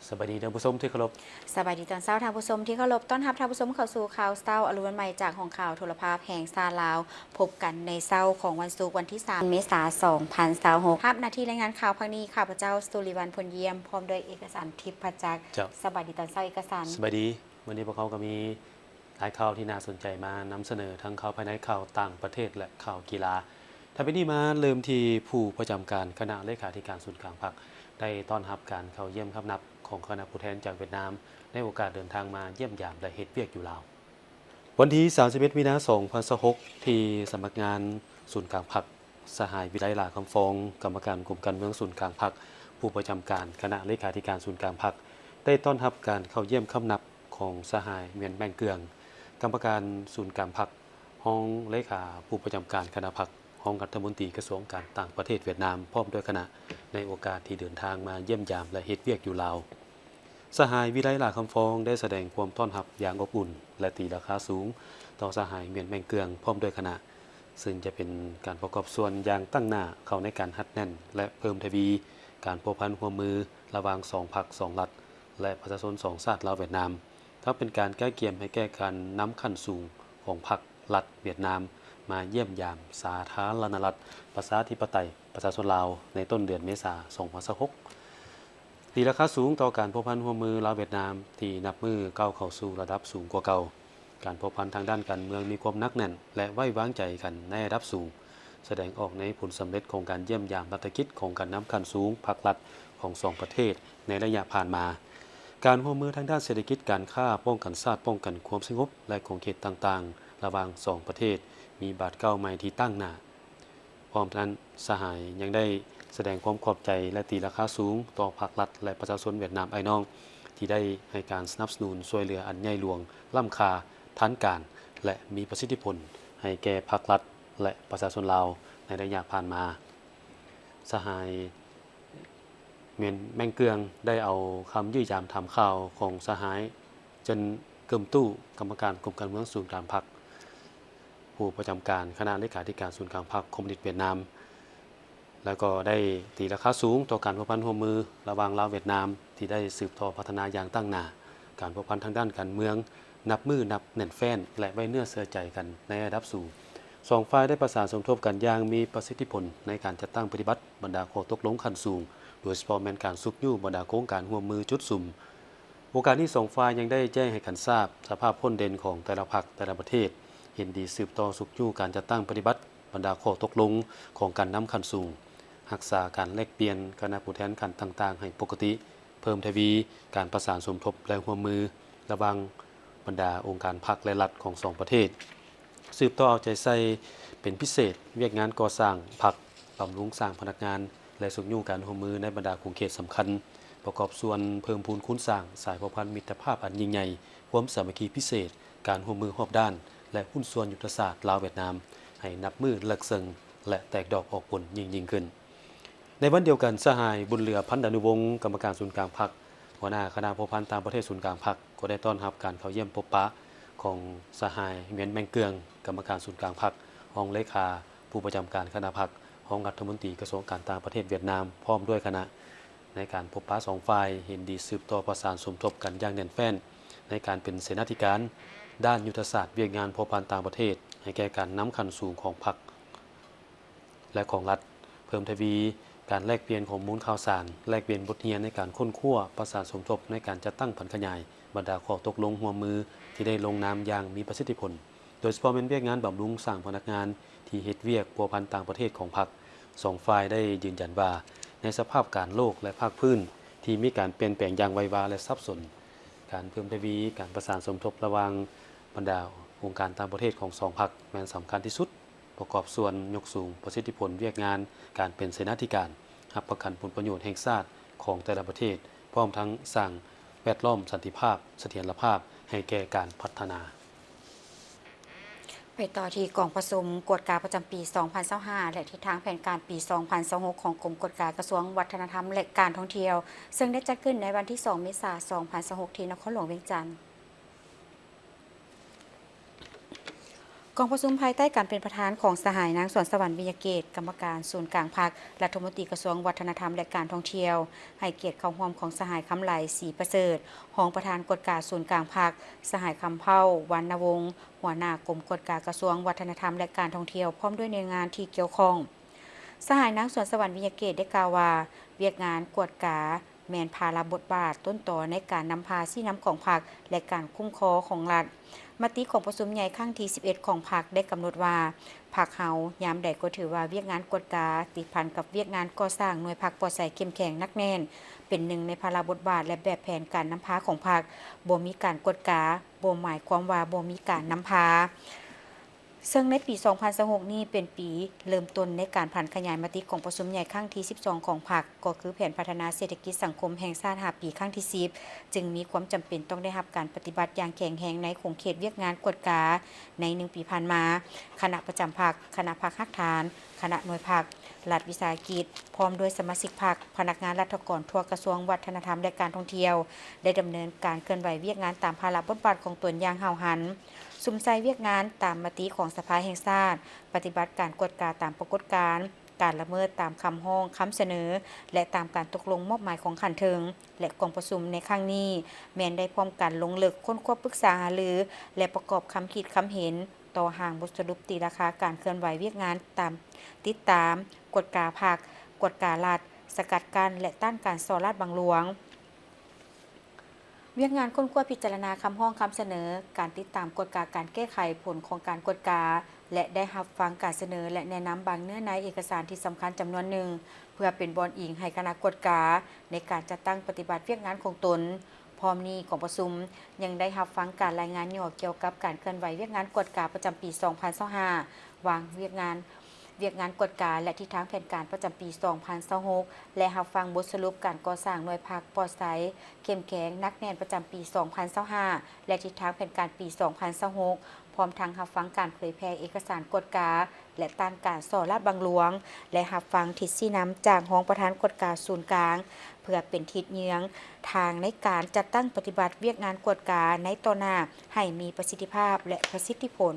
ສະບາຍດີທ່ານຜູ້ຊົມທີ່ເຄົາລົບ. ສະບາຍດີຕອນເຊົ້າທ່ານຜູ້ຊົມທີ່ເຄົາລົບ. ຕ້ອນຮັບທ່ານຜູ້ຊົມເຂົ້າສູ່ຂ່າວເຊົ້າອະລຸນວັນໃໝ່ ຈາກຫ້ອງຂ່າວໂທລະພາບແຫ່ງຊາດລາວ. ພົບກັນໃນເຊົ້າຂອງວັນສຸກ ວັນທີສາມ ເມສາ ສອງພັນຊາວຫົກ. ຮັບໜ້າທີ່ລາຍງານຂ່າວພາກນີ້ ຂ້າພະເຈົ້າ ສຸລິວັນ ພົນຢ້ຽມ ພ້ອມດ້ວຍເອກະສັນ ທິບພະຈັກ. ເຈົ້າ. ສະບາຍດີຕອນເຊົ້າ ເອກະສັນ. ສະບາຍດີ. ມື້ນີ້ພວກເຮົາກໍມີ ຫຼາຍຂ່າວທີ່ໜ້າສົນໃຈມານຳສະເໜີ ທັງຂ່າວພາຍໃນ, ຂ່າວຕ່າງປະເທດ ແລະ ຂ່າວກິລາ. ຖ້າເປັນນີ້ມາເລີ່ມທີ່ຜູ້ປະຈຳການຄະນະເລຂາທິການສູນກາງພັກ ໄດ້ຕ້ອນຮັບການເຂົ້າຢ້ຽມຄຳນັບຂອງຄະນະຜູ້ແທນຈາກຫວຽດນາມ ໃນໂອກາດເດີນທາງມາຢ້ຽມຢາມ ແລະ ເຮັດວຽກຢູ່ລາວ. ວັນທີສາມສິບເອັດ ມີນາ ສອງພັນຊາວຫົກ ທີ່ສຳນັກງານສູນກາງພັກ, ສະຫາຍ ວິໄລ ຫຼ້າຄຳຟອງ ກຳມະການກົມການເມືອງສູນກາງພັກ, ຜູ້ປະຈຳການຄະນະເລຂາທິການສູນກາງພັກ ໄດ້ຕ້ອນຮັບການເຂົ້າຢ້ຽມຄຳນັບ ຂອງສະຫາຍ ຫງວຽນ ແມ່ງເກືອງ ກຳມະການສູນກາງພັກ, ຮອງເລຂາຜູ້ປະຈຳການຄະນະພັກ, ຮອງລັດຖະມົນຕີກະຊວງການຕ່າງປະເທດຫວຽດນາມ ພ້ອມດ້ວຍຄະນະ ໃນໂອກາດທີ່ເດີນທາງມາຢ້ຽມຢາມ ແລະ ເຮັດວຽກຢູ່ລາວ. ສະຫາຍ ວິໄລ ຫຼ້າຄຳຟອງ ໄດ້ສະແດງຄວາມຕ້ອນຮັບຢ່າງອົບອຸ່ນ ແລະ ຕີລາຄາສູງຕໍ່ສະຫາຍ ຫງວຽນ ແມ່ງເກືອງ ພ້ອມດ້ວຍຄະນະ, ເຊິ່ງຈະເປັນການປະກອບສ່ວນຢ່າງຕັ້ງໜ້າເຂົ້າໃນການຮັດແໜ້ນ ແລະ ເພີ່ມທະວີການພົວພັນຮ່ວມມືລະຫວ່າງສອງພັກ, ສອງລັດ ແລະ ປະຊາຊົນສອງຊາດ ລາວ-ຫວຽດນາມ. ທັງເປັນການກະກຽມໃຫ້ແກ່ການນຳຂັ້ນສູງຂອງພັກລັດຫວຽດນາມ ມາຢ້ຽມຢາມສາທາລະນະລັດ ປະຊາທິປະໄຕ ປະຊາຊົນລາວ ໃນຕົ້ນເດືອນເມສາ ສອງພັນຊາວຫົກ. ຕີລາຄາສູງຕໍ່ການພົວພັນຮ່ວມມືລາວ-ຫວຽດນາມ ທີ່ນັບມື້ກ້າວເຂົ້າສູ່ລະດັບສູງກວ່າເກົ່າ. ການພົວພັນທາງດ້ານການເມືອງມີຄວາມໜັກແໜ້ນ ແລະ ໄວ້ວາງໃຈກັນໃນລະດັບສູງ, ສະແດງອອກໃນຜົນສຳເລັດຂອງການຢ້ຽມຢາມລັດຖະກິດຂອງການນຳຂັ້ນສູງພັກລັດຂອງສອງປະເທດໃນໄລຍະຜ່ານມາ. ການຮ່ວມມືທາງດ້ານເສດຖະກິດ, ການຄ້າ, ປ້ອງກັນຊາດ, ປ້ອງກັນຄວາມສະຫງົບ ແລະ ຂົງເຂດຕ່າງໆ ລະຫວ່າງສອງປະເທດ ມີບາດກ້າວໃໝ່ທີ່ຕັ້ງໜ້າ. ພ້ອມນັ້ນ, ສະຫາຍຍັງໄດ້ສະແດງຄວາມຂອບໃຈ ແລະ ຕີລາຄາສູງຕໍ່ພັກລັດ ແລະ ປະຊາຊົນຫວຽດນາມອ້າຍນ້ອງ ທີ່ໄດ້ໃຫ້ການສະໜັບສະໜູນຊ່ວຍເຫຼືອອັນໃຫຍ່ຫຼວງ, ລ້ຳຄ່າ, ທັນການ ແລະ ມີປະສິດທິຜົນໃຫ້ແກ່ພັກລັດ ແລະ ປະຊາຊົນລາວໃນໄລຍະຜ່ານມາ. ສະຫາຍ ເມນ ແມ່ງເກືອງ ໄດ້ເອົາຄຳຢ້ຽມຢາມຖາມຂ່າວຂອງສະຫາຍ ເຈິນ ເກີມຕູ້ ກຳມະການກົມການເມືອງສູນກາງພັກ, ຜູ້ປະຈຳການຄະນະເລຂາທິການສູນກາງພັກຄອມມູນິດຫວຽດນາມ ແລ້ວກໍໄດ້ຕີລາຄາສູງຕໍ່ການພົວພັນຮ່ວມມືລະຫວ່າງລາວ-ຫວຽດນາມ ທີ່ໄດ້ສືບຕໍ່ພັດທະນາຢ່າງຕັ້ງໜ້າ. ການພົວພັນທາງດ້ານການເມືອງນັບມື້ນັບແໜ້ນແຟ້ນ ແລະ ໄວ້ເນື້ອເຊື່ອໃຈກັນໃນລະດັບສູງ. ສອງຝ່າຍໄດ້ປະສານສົມທົບກັນຢ່າງມີປະສິດທິຜົນໃນການຈັດຕັ້ງປະຕິບັດບັນດາຂໍ້ຕົກລົງຂັ້ນສູງ, ໂດຍສະເພາະແມ່ນການຊຸກຍູ້ບັນດາໂຄງການຮ່ວມມືຈຸດສຸມ. ໂອກາດນີ້ ສອງຝ່າຍຍັງໄດ້ແຈ້ງໃຫ້ກັນຊາບສະພາບພົ້ນເດັ່ນຂອງແຕ່ລະພັກ, ແຕ່ລະປະເທດ, ເຫັນດີສືບຕໍ່ຊຸກຍູ້ການຈັດຕັ້ງປະຕິບັດບັນດາຂໍ້ຕົກລົງຂອງການນຳຂັ້ນສູງ, ຮັກສາການແລກປ່ຽນຄະນະຜູ້ແທນຂັ້ນຕ່າງໆໃຫ້ປົກກະຕິ, ເພີ່ມທະວີການປະສານສົມທົບ ແລະ ຮ່ວມມືລະຫວ່າງບັນດາອົງການພັກ ແລະ ລັດຂອງສອງປະເທດ, ສືບຕໍ່ເອົາໃຈໃສ່ເປັນພິເສດວຽກງານກໍ່ສ້າງພັກ, ບຳລຸງສ້າງພະນັກງານ ແລະ ຊຸກຍູ້ການຮ່ວມມືໃນບັນດາຂົງເຂດສຳຄັນ, ປະກອບສ່ວນເພີ່ມພູນຄູນສ້າງສາຍພົວພັນມິດຕະພາບອັນຍິ່ງໃຫຍ່, ຄວາມສາມັກຄີພິເສດ, ການຮ່ວມມືຮອບດ້ານ ແລະ ຫຸ້ນສ່ວນຍຸດທະສາດລາວ-ຫວຽດນາມ ໃຫ້ນັບມື້ເລິກເຊິ່ງ ແລະ ແຕກດອກອອກຜົນຍິ່ງໆຂຶ້ນ. ໃນວັນດຽວກັນ, ສະຫາຍ ບຸນເຫຼືອ ພັນດານຸວົງ ກຳມະການສູນກາງພັກ, ຫົວໜ້າຄະນະພົວພັນຕ່າງປະເທດສູນກາງພັກ ກໍໄດ້ຕ້ອນຮັບການເຂົ້າຢ້ຽມພົບປະຂອງສະຫາຍ ຫງວຽນ ແມ່ງເກືອງ ກຳມະການສູນກາງພັກ, ຮອງເລຂາຜູ້ປະຈຳການຄະນະພັກ, ຮອງລັດຖະມົນຕີກະຊວງການຕ່າງປະເທດຫວຽດນາມ ພ້ອມດ້ວຍຄະນະ. ໃນການພົບປະ, ສອງຝ່າຍເຫັນດີສືບຕໍ່ປະສານສົມທົບກັນຢ່າງແໜ້ນແຟ້ນ ໃນການເປັນເສນາທິການດ້ານຍຸດທະສາດວຽກງານພົວພັນຕ່າງປະເທດ ໃຫ້ແກ່ການນຳຂັ້ນສູງຂອງພັກ ແລະ ຂອງລັດ, ເພີ່ມທະວີການແລກປ່ຽນຂໍ້ມູນຂ່າວສານ, ແລກປ່ຽນບົດຮຽນໃນການຄົ້ນຄວ້າ, ປະສານສົມທົບໃນການຈັດຕັ້ງຜັນຂະຫຍາຍບັນດາຂໍ້ຕົກລົງຮ່ວມມືທີ່ໄດ້ລົງນາມຢ່າງມີປະສິດທິຜົນ, ໂດຍສະເພາະແມ່ນວຽກງານບຳລຸງສ້າງພະນັກງານທີ່ເຮັດວຽກພົວພັນຕ່າງປະເທດຂອງພັກ. ສອງຝ່າຍໄດ້ຢືນຢັນວ່າ ໃນສະພາບການໂລກ ແລະ ພາກພື້ນທີ່ມີການປ່ຽນແປງຢ່າງໄວວາ ແລະ ສັບສົນ, ການເພີ່ມທະວີການປະສານສົມທົບລະຫວ່າງບັນດາອົງການຕ່າງປະເທດຂອງສອງພັກແມ່ນສຳຄັນທີ່ສຸດ. ປະກອບສ່ວນຍົກສູງປະສິດທິຜົນວຽກງານການເປັນເສນາທິການ, ຮັບປະກັນຜົນປະໂຫຍດແຫ່ງຊາດຂອງແຕ່ລະປະເທດ, ພ້ອມທັງສ້າງແວດລ້ອມສັນຕິພາບ, ສະຖຽນລະພາບໃຫ້ແກ່ການພັດທະນາ. ໄປຕໍ່ທີ່ກອງປະຊຸມກວດກາປະຈຳປີສອງພັນຊາວຫ້າ ແລະ ທິດທາງແຜນການປີສອງພັນຊາວຫົກ ຂອງກົມກວດກາກະຊວງວັດທະນະທຳ ແລະ ການທ່ອງທ່ຽວ, ເຊິ່ງໄດ້ຈັດຂຶ້ນໃນວັນທີສອງ ເມສາ ສອງພັນຊາວຫົກ ທີ່ນະຄອນຫຼວງວຽງຈັນ. ກອງປະຊຸມພາຍໃຕ້ການເປັນປະທານຂອງສະຫາຍນາງ ສອນສະຫວັນ ວິຍະເກດ ກຳມະການສູນກາງພັກ, ລັດຖະມົນຕີກະຊວງວັດທະນະທຳ ແລະ ການທ່ອງທ່ຽວ, ໃຫ້ກຽດເຂົ້າຮ່ວມຂອງສະຫາຍ ຄຳໄຫຼ ສີປະເສີດ ຮອງປະທານກວດກາສູນກາງພັກ, ສະຫາຍ ຄຳເພົ້າ ວັນນະວົງ ຫົວໜ້າກົມກວດກາກະຊວງວັດທະນະທຳ ແລະ ການທ່ອງທ່ຽວ ພ້ອມດ້ວຍໜ່ວຍງານທີ່ກ່ຽວຂ້ອງ. ສະຫາຍນາງ ສອນສະຫວັນ ວິຍະເກດ ໄດ້ກ່າວວ່າ ວຽກງານກວດກາ ແມ່ນພາລະບົດບາດຕົ້ນຕໍໃນການນຳພາຊີ້ນຳຂອງພັກ ແລະ ການຄຸ້ມຄອງຂອງລັດ. ມະຕິກອງປະຊຸມໃຫຍ່ຄັ້ງທີສິບເອັດຂອງພັກໄດ້ກຳນົດວ່າ ພັກເຮົາຍາມໃດກໍຖືວ່າວຽກງານກວດກາຕິດພັນກັບວຽກງານກໍ່ສ້າງໜ່ວຍພັກປອດໃສເຂັ້ມແຂງໜັກແໜ້ນ ເປັນໜຶ່ງໃນພາລະບົດບາດ ແລະ ແບບແຜນການນຳພາຂອງພັກ. ບໍ່ມີການກວດກາ ບໍ່ໝາຍຄວາມວ່າບໍ່ມີການນຳພາ. ເຊິ່ງໃນປີສອງພັນຊາວຫົກນີ້ເປັນປີເລີ່ມຕົ້ນໃນການຜັນຂະຫຍາຍມະຕິກອງປະຊຸມໃຫຍ່ຄັ້ງທີສິບສອງຂອງພັກ, ກໍຄືແຜນພັດທະນາເສດຖະກິດສັງຄົມແຫ່ງຊາດຫ້າປີຄັ້ງທີສິບ ຈຶ່ງມີຄວາມຈຳເປັນຕ້ອງໄດ້ຮັບການປະຕິບັດຢ່າງແຂງແຮງໃນຂົງເຂດວຽກງານກວດກາໃນໜຶ່ງປີຜ່ານມາ. ຄະນະປະຈຳພັກ, ຄະນະພັກຮາກຖານ, ຄະນະໜ່ວຍພັກ, ລັດວິສາຫະກິດ, ພ້ອມດ້ວຍສະມາຊິກພັກ, ພະນັກງານລັດຖະກອນທົ່ວກະຊວງວັດທະນະທຳ ແລະ ການທ່ອງທ່ຽວ ໄດ້ດຳເນີນການເຄື່ອນໄຫວວຽກງານຕາມພາລະບົດບາດຂອງຕົນຢ່າງຫ້າວຫັນ. ສຸມໃສ່ວຽກງານຕາມມະຕິຂອງສະພາແຫ່ງຊາດ, ປະຕິບັດການກວດກາຕາມປາກົດການ, ການລະເມີດຕາມຄຳຮ້ອງ, ຄຳສະເໜີ ແລະ ຕາມການຕົກລົງມອບໝາຍຂອງຂັ້ນເທິງ ແລະ ກອງປະຊຸມໃນຄັ້ງນີ້ ແມ່ນໄດ້ພ້ອມກັນລົງເລິກຄົ້ນຄວ້າປຶກສາຫາລື ແລະ ປະກອບຄຳຄິດຄຳເຫັນຕໍ່ຮ່າງບົດສະຫຼຸບຕີລາຄາການເຄື່ອນໄຫວວຽກງານຕາມ ຕິດຕາມ, ກວດກາພັກ, ກວດກາລັດ, ສະກັດກັ້ນ ແລະ ຕ້ານການສໍ້ລາດບັງຫຼວງ. ວຽກງານຄົ້ນຄວ້າພິຈາລະນາຄຳຮ້ອງຄຳສະເໜີ, ການຕິດຕາມກວດກາການແກ້ໄຂຜົນຂອງການກວດກາ ແລະ ໄດ້ຮັບຟັງການສະເໜີ ແລະ ແນະນຳບາງເນື້ອໃນເອກະສານທີ່ສຳຄັນຈຳນວນໜຶ່ງ ເພື່ອເປັນບ່ອນອີງໃຫ້ຄະນະກວດກາໃນການຈັດຕັ້ງປະຕິບັດວຽກງານຂອງຕົນ. ພ້ອມນີ້, ກອງປະຊຸມຍັງໄດ້ຮັບຟັງການລາຍງານຫຍໍ້ກ່ຽວກັບການເຄື່ອນໄຫວວຽກງານກວດກາປະຈຳປີສອງພັນຊາວຫ້າ, ວາງວຽກງານ ວຽກງານກວດກາ ແລະ ທິດທາງແຜນການປະຈຳປີສອງພັນຊາວຫົກ ແລະ ຮັບຟັງບົດສະຫຼຸບການກໍ່ສ້າງໜ່ວຍພັກປອດໃສ ເຂັ້ມແຂງ ໜັກແໜ້ນປະຈຳປີສອງພັນຊາວຫ້າ ແລະ ທິດທາງແຜນການປີສອງພັນຊາວຫົກ ພ້ອມທັງຮັບຟັງການເຜີຍແຜ່ເອກະສານກວດກາ ແລະ ຕ້ານການສໍ້ລາດບັງຫຼວງ ແລະ ຮັບຟັງທິດຊີ້ນຳຈາກຮອງປະທານກວດກາສູນກາງ ເພື່ອເປັນທິດເຍືອງທາງໃນການຈັດຕັ້ງປະຕິບັດວຽກງານກວດກາໃນຕໍ່ໜ້າໃຫ້ມີປະສິດທິພາບ ແລະ ປະສິດທິຜົນ.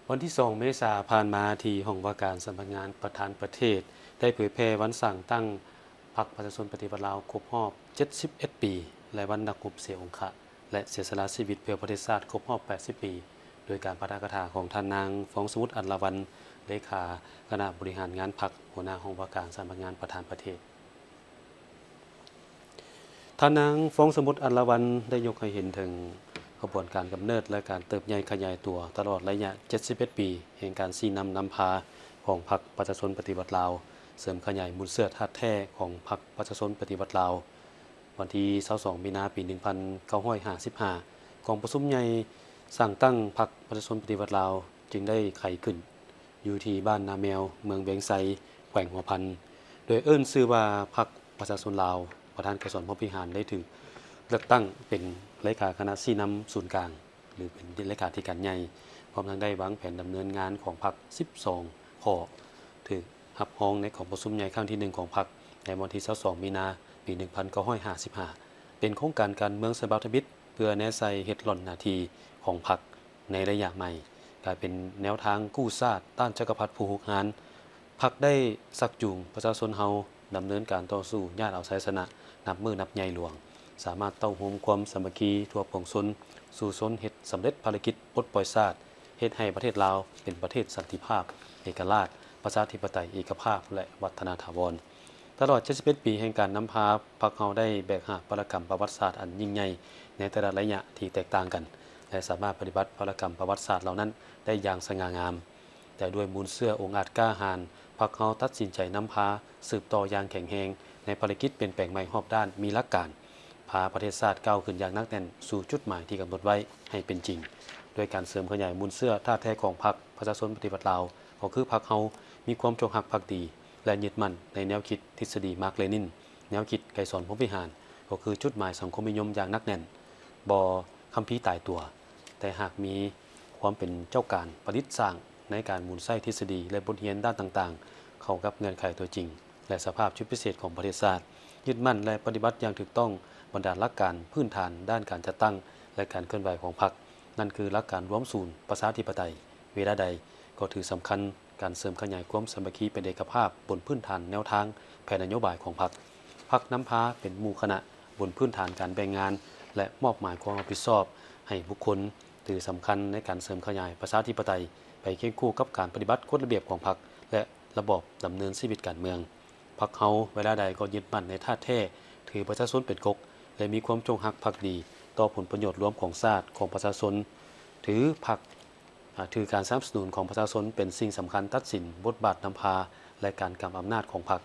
ວັນທີສອງເມສາຜ່ານມາ ທີ່ຫ້ອງວ່າການສຳນັກງານປະທານປະເທດ ໄດ້ເຜີຍແຜ່ວັນສ້າງຕັ້ງພັກປະຊາຊົນປະຕິວັດລາວຄົບຮອບເຈັດສິບເອັດປີ ແລະ ວັນນັກຮົບເສຍອົງຄະ ແລະ ເສຍສະຫຼະຊີວິດເພື່ອປະເທດຊາດຄົບຮອບແປດສິບປີ ໂດຍການປາຖະກະຖາຂອງທ່ານນາງ ຟອງສະໝຸດ ອັນລະວັນ ເລຂາຄະນະບໍລິຫານງານພັກ, ຫົວໜ້າຫ້ອງວ່າການສຳນັກງານປະທານປະເທດ. ທ່ານນາງ ຟອງສະໝຸດ ອັນລະວັນ ໄດ້ຍົກໃຫ້ເຫັນເຖິງຂະບວນການກຳເນີດ ແລະ ການເຕີບໃຫຍ່ຂະຫຍາຍຕົວຕະຫຼອດໄລຍະເຈັດສິບເອັດປີແຫ່ງການຊີ້ນຳນຳພາຂອງພັກປະຊາຊົນປະຕິວັດລາວ, ເສີມຂະຫຍາຍມູນເຊື້ອທາດແທ້ຂອງພັກປະຊາຊົນປະຕິວັດລາວ. ວັນທີຊາວສອງມີນາ ປີໜຶ່ງພັນເກົ້າຮ້ອຍຫ້າສິບຫ້າ ກອງປະຊຸມໃຫຍ່ສ້າງຕັ້ງພັກປະຊາຊົນປະຕິວັດລາວ ຈຶ່ງໄດ້ໄຂຂຶ້ນ ຢູ່ທີ່ບ້ານນາແມວ ເມືອງວຽງໄຊ ແຂວງຫົວພັນ ໂດຍເອີ້ນຊື່ວ່າພັກປະຊາຊົນລາວ. ປະທານໄກສອນ ພົມວິຫານ ໄດ້ຖືກເລືອກຕັ້ງເປັນເລຂາຄະນະຊີ້ນຳສູນກາງ ຫຼື ເປັນເລຂາທິການໃຫຍ່, ພ້ອມທັງໄດ້ວາງແຜນດຳເນີນງານຂອງພັກສິບສອງຂໍ້ ຖືກຮັບຮອງໃນກອງປະຊຸມໃຫຍ່ຄັ້ງທີໜຶ່ງຂອງພັກ ໃນວັນທີຊາວສອງມີນາ ປີໜຶ່ງພັນເກົ້າຮ້ອຍຫ້າສິບຫ້າ ເປັນໂຄງການການເມືອງສະບັບທຳອິດ ເພື່ອແນໃສ່ເຮັດລ່ອນໜ້າທີ່ຂອງພັກ ໃນໄລຍະໃໝ່ ກາຍເປັນແນວທາງກູ້ຊາດຕ້ານຈັກກະພັດຜູ້ຮຸກຮານ. ພັກໄດ້ຊັກຈູງປະຊາຊົນເຮົາດຳເນີນການຕໍ່ສູ້ຍາດເອົາໄຊຊະນະນັບມື້ນັບໃຫຍ່ຫຼວງ, ສາມາດເຕົ້າໂຮມຄວາມສາມັກຄີທົ່ວປວງຊົນ, ສູ້ຊົນເຮັດສຳເລັດພາລະກິດປົດປ່ອຍຊາດ, ເຮັດໃຫ້ປະເທດລາວເປັນປະເທດສັນຕິພາບ, ເອກະລາດ, ປະຊາທິປະໄຕ, ເອກະພາບ ແລະ ວັດທະນາຖາວອນ. ຕະຫຼອດເຈັດສິບເອັດປີແຫ່ງການນຳພາ, ພັກເຮົາໄດ້ແບກຫາບວາລະກຳປະຫວັດສາດອັນຍິ່ງໃຫຍ່ໃນແຕ່ລະໄລຍະທີ່ແຕກຕ່າງກັນ ແລະ ສາມາດປະຕິບັດວາລະກຳປະຫວັດສາດເຫຼົ່ານັ້ນໄດ້ຢ່າງສະຫງ່າງາມ. ແຕ່ດ້ວຍມູນເຊື້ອອົງອາດກ້າຫານ, ພັກເຮົາຕັດສິນໃຈນຳພາສືບຕໍ່ຢ່າງແຂງແຮງໃນພາລະກິດປ່ຽນແປງໃໝ່ຮອບດ້ານມີຫຼັກການ, ພາປະເທດຊາດກ້າວຂຶ້ນຢ່າງໜັກແໜ້ນສູ່ຈຸດໝາຍທີ່ກຳນົດໄວ້ໃຫ້ເປັນຈິງ, ດ້ວຍການເສີມຂະຫຍາຍມູນເຊື້ອທາດແທ້ຂອງພັກປະຊາຊົນປະຕິວັດລາວ, ກໍຄືພັກເຮົາມີຄວາມຈົງຮັກພັກດີ ແລະ ຍຶດໝັ້ນໃນແນວຄິດທິດສະດີມາກ-ເລນິນ, ແນວຄິດໄກສອນ ພົມວິຫານ ກໍຄືຈຸດໝາຍສັງຄົມນິຍົມຢ່າງໜັກແໜ້ນ, ບໍ່ຄຳພີຕາຍຕົວ, ແຕ່ຫາກມີຄວາມເປັນເຈົ້າການປະດິດສ້າງໃນການໝູນໃຊ້ທິດສະດີ ແລະ ບົດຮຽນດ້ານຕ່າງໆ ເຂົ້າກັບເງື່ອນໄຂຕົວຈິງ ແລະ ສະພາບຈຸດພິເສດຂອງປະເທດຊາດ, ຍຶດໝັ້ນ ແລະ ປະຕິບັດຢ່າງຖືກຕ້ອງບັນດາຫຼັກການພື້ນຖານດ້ານການຈັດຕັ້ງ ແລະ ການເຄື່ອນໄຫວຂອງພັກ, ນັ້ນຄືຫຼັກການລວມສູນປະຊາທິປະໄຕ. ເວລາໃດກໍຖືສຳຄັນການເສີມຂະຫຍາຍຄວາມສາມັກຄີເປັນເອກະພາບບົນພື້ນຖານແນວທາງແຜນນະໂຍບາຍຂອງພັກ. ພັກນຳພາເປັນໝູ່ຄະນະບົນພື້ນຖານການແບ່ງງານ ແລະ ມອບໝາຍຄວາມຮັບຜິດຊອບໃຫ້ບຸກຄົນ, ຖືສຳຄັນໃນການເສີມຂະຫຍາຍປະຊາທິປະໄຕໄປຄຽງຄູ່ກັບການປະຕິບັດກົດລະບຽບຂອງພັກ ແລະ ລະບອບດຳເນີນຊີວິດການເມືອງ. ພັກເຮົາເວລາໃດກໍຍຶດໝັ້ນໃນທາດແທ້, ຖືປະຊາຊົນເປັນກົກ ແລະ ມີຄວາມຈົງຮັກພັກດີຕໍ່ຜົນປະໂຫຍດລວມຂອງຊາດ, ຂອງປະຊາຊົນ, ຖືພັກ, ອາ, ຖືການສະໜັບສະໜູນຂອງປະຊາຊົນເປັນສິ່ງສຳຄັນຕັດສິນບົດບາດນຳພາ ແລະ ການກຳອຳນາດຂອງພັກ.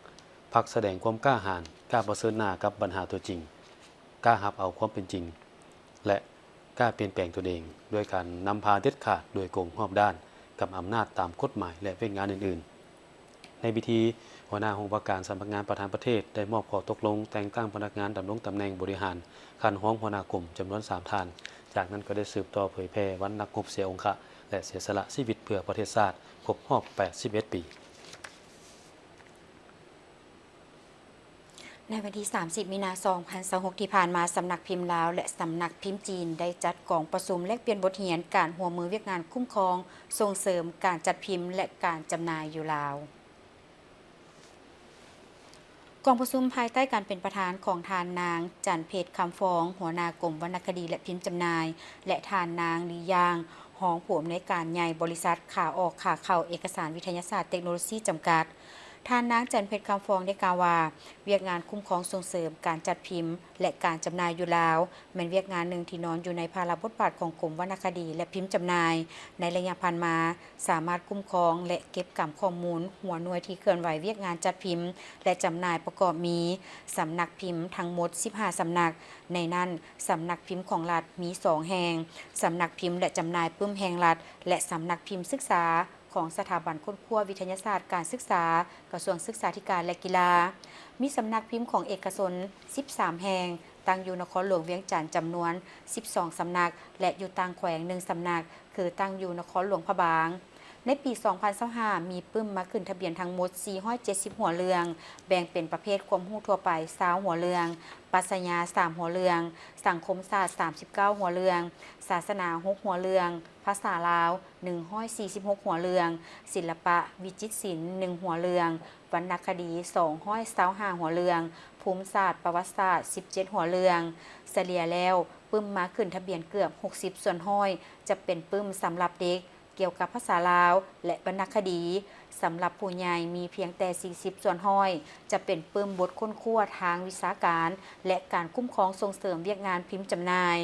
ພັກສະແດງຄວາມກ້າຫານ, ກ້າປະເຊີນໜ້າກັບບັນຫາຕົວຈິງ, ກ້າຮັບເອົາຄວາມເປັນຈິງ ແລະ ກ້າປ່ຽນແປງຕົນເອງ ດ້ວຍການນຳພາເດັດຂາດ, ໂດຍກົງ, ຮອບດ້ານ, ກຳອຳນາດຕາມກົດໝາຍ ແລະ ວຽກງານອື່ນໆ. ໃນພິທີ, ຫົວໜ້າຫ້ອງວ່າການສຳນັກງານປະທານປະເທດໄດ້ມອບຂໍ້ຕົກລົງແຕ່ງຕັ້ງພະນັກງານດຳລົງຕຳແໜ່ງບໍລິຫານຂັ້ນຮອງຫົວໜ້າກົມຈຳນວນສາມທ່ານ. ຈາກນັ້ນກໍໄດ້ສືບຕໍ່ເຜີຍແຜ່ວັນນັກຮົບເສຍອົງຄະ ແລະ ເສຍສະຫຼະຊີວິດເພື່ອປະເທດຊາດຄົບຮອບແປດສິບເອັດປີ. ໃນວັນທີສາມສິບ ມີນາ ສອງພັນຊາວຫົກ ທີ່ຜ່ານມາ, ສຳນັກພິມລາວ ແລະ ສຳນັກພິມຈີນ ໄດ້ຈັດກອງປະຊຸມແລກປ່ຽນບົດຮຽນການຮ່ວມມືວຽກງານຄຸ້ມຄອງ, ສົ່ງເສີມການຈັດພິມ ແລະ ການຈຳໜ່າຍຢູ່ລາວ. ກອງປະຊຸມພາຍໃຕ້ການເປັນປະທານຂອງທ່ານນາງ ຈັນເພັດ ຄຳຟອງ, ຫົວໜ້າກົມວັນນະຄະດີ ແລະ ພິມຈຳໜ່າຍ ແລະ ທ່ານນາງ ລີ ຢາງ, ຮອງຜູ້ອຳນວຍການໃຫຍ່ບໍລິສັດຂາອອກຂາເຂົ້າເອກະສານວິທະຍາສາດເຕັກໂນໂລຊີຈຳກັດ. ທ່ານນາງ ຈັນເພັດ ຄຳຟອງ ໄດ້ກ່າວວ່າ, ວຽກງານຄຸ້ມຄອງ, ສົ່ງເສີມການຈັດພິມ ແລະ ການຈຳໜ່າຍຢູ່ລາວ ແມ່ນວຽກງານໜຶ່ງທີ່ນອນຢູ່ໃນພາລະບົດບາດຂອງກົມວັນນະຄະດີ ແລະ ພິມຈຳໜ່າຍ. ໃນໄລຍະຜ່ານມາ, ສາມາດຄຸ້ມຄອງ ແລະ ເກັບກຳຂໍ້ມູນຫົວໜ່ວຍທີ່ເຄື່ອນໄຫວວຽກງານຈັດພິມ ແລະ ຈຳໜ່າຍປະກອບມີ ສຳນັກພິມທັງໝົດສິບຫ້າສຳນັກ, ໃນນັ້ນ ສຳນັກພິມຂອງລັດມີສອງແຫ່ງ, ສຳນັກພິມ ແລະ ຈຳໜ່າຍປຶ້ມແຫ່ງລັດ ແລະ ສຳນັກພິມສຶກສາ ຂອງສະຖາບັນຄົ້ນຄວ້າວິທະຍາສາດການສຶກສາ ກະຊວງສຶກສາທິການ ແລະ ກິລາ. ມີສຳນັກພິມຂອງເອກະຊົນສິບສາມແຫ່ງ, ຕັ້ງຢູ່ນະຄອນຫຼວງວຽງຈັນຈຳນວນສິບສອງສຳນັກ ແລະ ຢູ່ຕ່າງແຂວງໜຶ່ງສຳນັກ, ຄືຕັ້ງຢູ່ນະຄອນຫຼວງພະບາງ. ໃນປີສອງພັນຊາວຫ້າ ມີປຶ້ມມາຂຶ້ນທະບຽນທັງໝົດສີ່ຮ້ອຍເຈັດສິບຫົວເລື່ອງ, ແບ່ງເປັນປະເພດຄວາມຮູ້ທົ່ວໄປຊາວຫົວເລື່ອງ, ປັດຊະຍາສາມຫົວເລື່ອງ, ສັງຄົມສາດສາມສິບເກົ້າຫົວເລື່ອງ, ສາສະໜາຫົກຫົວເລື່ອງ, ພາສາລາວ ໜຶ່ງຮ້ອຍສີ່ສິບຫົກຫົວເລື່ອງ, ສິລະປະວິຈິດສິນໜຶ່ງຫົວເລື່ອງ, ວັນນະຄະດີສອງຮ້ອຍຊາວຫ້າຫົວເລື່ອງ, ພູມສາດປະຫວັດສາດສິບເຈັດຫົວເລື່ອງ. ສະເລ່ຍແລ້ວ, ປຶ້ມມາຂຶ້ນທະບຽນເກືອບຫົກສິບສ່ວນຮ້ອຍ ຈະເປັນປຶ້ມສຳລັບເດັກ, ກ່ຽວກັບພາສາລາວ ແລະ ວັນນະຄະດີ. ສຳລັບຜູ້ໃຫຍ່ມີພຽງແຕ່ສີ່ສິບສ່ວນຮ້ອຍ ຈະເປັນປຶ້ມບົດຄົ້ນຄວ້າທາງວິຊາການ ແລະ ການຄຸ້ມຄອງສົ່ງເສີມວຽກງານພິມຈຳໜ່າຍ.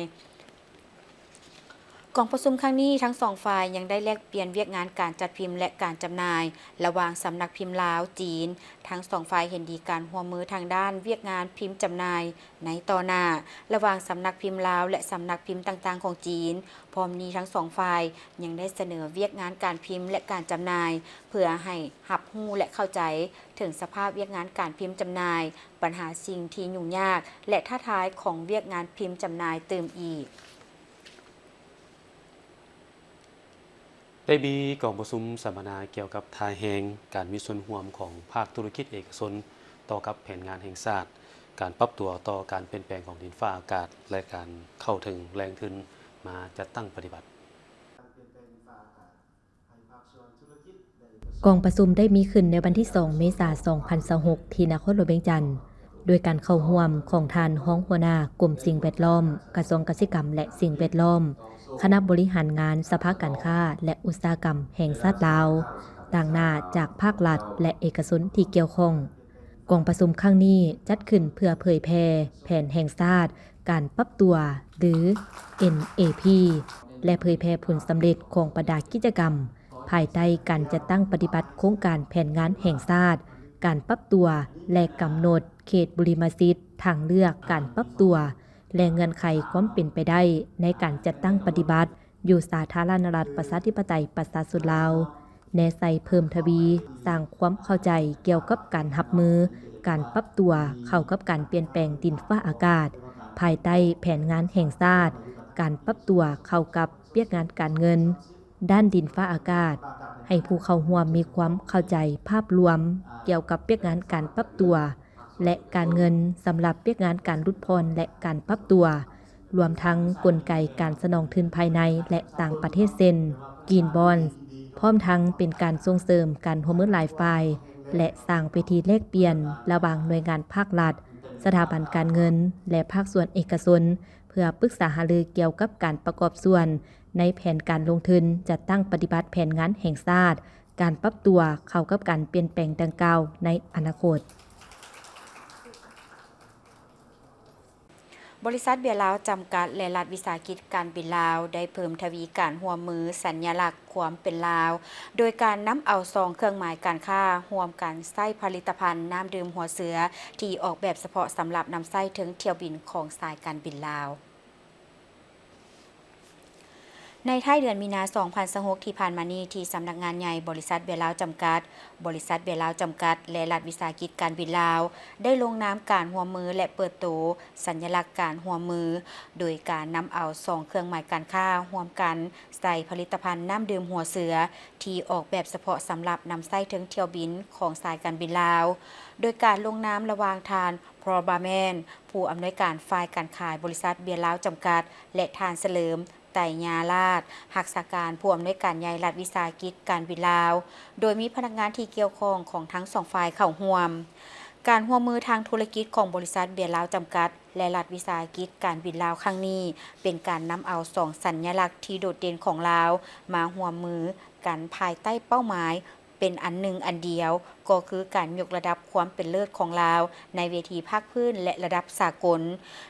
ກອງປະຊຸມຄັ້ງນີ້ ທັງສອງຝ່າຍຍັງໄດ້ແລກປ່ຽນວຽກງານການຈັດພິມ ແລະ ການຈຳໜ່າຍ ລະຫວ່າງສຳນັກພິມລາວ-ຈີນ. ທັງສອງຝ່າຍເຫັນດີການຮ່ວມມືທາງດ້ານວຽກງານພິມຈຳໜ່າຍໃນຕໍ່ໜ້າ ລະຫວ່າງສຳນັກພິມລາວ ແລະ ສຳນັກພິມຕ່າງໆຂອງຈີນ. ພ້ອມນີ້ທັງສອງຝ່າຍຍັງໄດ້ສະເໜີວຽກງານການພິມ ແລະ ການຈຳໜ່າຍ ເພື່ອໃຫ້ຮັບຮູ້ ແລະ ເຂົ້າໃຈເຖິງສະພາບວຽກງານການພິມຈຳໜ່າຍ, ບັນຫາສິ່ງທີ່ຫຍຸ້ງຍາກ ແລະ ທ້າທາຍຂອງວຽກງານພິມຈຳໜ່າຍຕື່ມອີກ. ໄດ້ມີກອງປະຊຸມສຳມະນາກ່ຽວກັບທ່າແຮງການມີສ່ວນຮ່ວມຂອງພາກທຸລະກິດເອກະຊົນຕໍ່ກັບແຜນງານແຫ່ງຊາດ, ການປັບຕົວຕໍ່ການປ່ຽນແປງຂອງດິນຟ້າອາກາດ ແລະ ການເຂົ້າເຖິງແຫຼ່ງທຶນມາຈັດຕັ້ງປະຕິບັດ. ກອງປະຊຸມໄດ້ມີຂຶ້ນໃນວັນທີສອງ ເມສາ ສອງພັນຊາວຫົກ ທີ່ນະຄອນຫຼວງວຽງຈັນ ໂດຍການເຂົ້າຮ່ວມຂອງທ່ານຮອງຫົວໜ້າກົມສິ່ງແວດລ້ອມ ກະຊວງກະສິກຳ ແລະ ສິ່ງແວດລ້ອມ, ຄະນະບໍລິຫານງານສະພາການຄ້າ ແລະ ອຸດສາຫະກຳແຫ່ງຊາດລາວ, ຕາງໜ້າຈາກພາກລັດ ແລະ ເອກະຊົນທີ່ກ່ຽວຂ້ອງ. ກອງປະຊຸມຄັ້ງນີ້ຈັດຂຶ້ນເພື່ອເຜີຍແຜ່ແຜນແຫ່ງຊາດການປັບຕົວ ຫຼື ເອັນເອພີ ແລະ ເຜີຍແຜ່ຜົນສຳເລັດຂອງບັນດາກິດຈະກຳ ພາຍໃຕ້ການຈັດຕັ້ງປະຕິບັດໂຄງການແຜນງານແຫ່ງຊາດການປັບຕົວ ແລະ ກຳນົດເຂດບຸລິມະສິດ, ທາງເລືອກການປັບຕົວ ແລະ ເງື່ອນໄຂຄວາມເປັນໄປໄດ້ໃນການຈັດຕັ້ງປະຕິບັດຢູ່ສາທາລະນະລັດ ປະຊາທິປະໄຕ ປະຊາຊົນລາວ, ແນໃສ່ເພີ່ມທະວີສ້າງຄວາມເຂົ້າໃຈກ່ຽວກັບການຮັບມື, ການປັບຕົວເຂົ້າກັບການປ່ຽນແປງດິນຟ້າອາກາດ ພາຍໃຕ້ແຜນງານແຫ່ງຊາດ, ການປັບຕົວເຂົ້າກັບວຽກງານການເງິນ ດ້ານດິນຟ້າອາກາດ, ໃຫ້ຜູ້ເຂົ້າຮ່ວມມີຄວາມເຂົ້າໃຈພາບລວມກ່ຽວກັບວຽກງານການປັບຕົວ ແລະ ການເງິນສຳລັບວຽກງານການຫຼຸດຜ່ອນ ແລະ ການປັບຕົວ, ລວມທັງກົນໄກການສະໜອງທຶນພາຍໃນ ແລະ ຕ່າງປະເທດ ເຊັ່ນ Green Bond ພ້ອມທັງເປັນການສົ່ງເສີມການຮ່ວມມືຫຼາຍຝ່າຍ ແລະ ສ້າງເວທີແລກປ່ຽນລະຫວ່າງໜ່ວຍງານພາກລັດ, ສະຖາບັນການເງິນ ແລະ ພາກສ່ວນເອກະຊົນ ເພື່ອປຶກສາຫາລືກ່ຽວກັບການປະກອບສ່ວນໃນແຜນການລົງທຶນ, ຈັດຕັ້ງປະຕິບັດແຜນງານແຫ່ງຊາດ, ການປັບຕົວເຂົ້າກັບການປ່ຽນແປງດັ່ງກ່າວໃນອະນາຄົດ. ບໍລິສັດເບຍລາວຈຳກັດ ແລະ ລັດວິສາຫະກິດການບິນລາວ ໄດ້ເພີ່ມທະວີການຮ່ວມມືສັນຍະລັກຄວາມເປັນລາວ ໂດຍການນຳເອົາຊອງເຄື່ອງໝາຍການຄ້າຮ່ວມກັນໃສ່ຜະລິດຕະພັນນ້ຳດື່ມຫົວເສືອ ທີ່ອອກແບບສະເພາະສຳລັບນຳໃຊ້ເທິງຖ້ຽວບິນຂອງສາຍການບິນລາວ. ໃນທ້າຍເດືອນມີນາ ສອງພັນຊາວຫົກ ທີ່ຜ່ານມານີ້, ທີ່ສຳນັກງານໃຫຍ່ບໍລິສັດເບຍລາວຈຳກັດ, ບໍລິສັດເບຍລາວຈຳກັດ ແລະ ລັດວິສາຫະກິດການບິນລາວ ໄດ້ລົງນາມການຮ່ວມມື ແລະ ເປີດໂຕສັນຍະລັກການຮ່ວມມື ໂດຍການນຳເອົາຊອງເຄື່ອງໝາຍການຄ້າຮ່ວມກັນໃສ່ຜະລິດຕະພັນນ້ຳດື່ມຫົວເສືອ ທີ່ອອກແບບສະເພາະສຳລັບນຳໃຊ້ເທິງຖ້ຽວບິນຂອງສາຍການບິນລາວ, ໂດຍການລົງນາມລະຫວ່າງທ່ານ ພອລ ບາແມນ ຜູ້ອຳນວຍການຝ່າຍການຂາຍບໍລິສັດເບຍລາວຈຳກັດ ແລະ ທ່ານ ສະເຫຼີມ ໄຕຍາລາດ ຮັກສາການຜູ້ອຳນວຍການໃຫຍ່ລັດວິສາຫະກິດການບິນລາວ, ໂດຍມີພະນັກງານທີ່ກ່ຽວຂ້ອງຂອງທັງສອງຝ່າຍເຂົ້າຮ່ວມ. ການຮ່ວມມືທາງທຸລະກິດຂອງບໍລິສັດເບຍລາວຈຳກັດ ແລະ ລັດວິສາຫະກິດການບິນລາວຄັ້ງນີ້ ເປັນການນຳເອົາສອງສັນຍະລັກທີ່ໂດດເດັ່ນຂອງລາວມາຮ່ວມມືກັນພາຍໃຕ້ເປົ້າໝາຍ ເປັນອັນໜຶ່ງອັນດຽວ ກໍຄືການຍົກລະດັບຄວາມເປັນເລີດຂອງລາວໃນເວທີພາກພື້ນ ແລະ ລະດັບສາກົນ,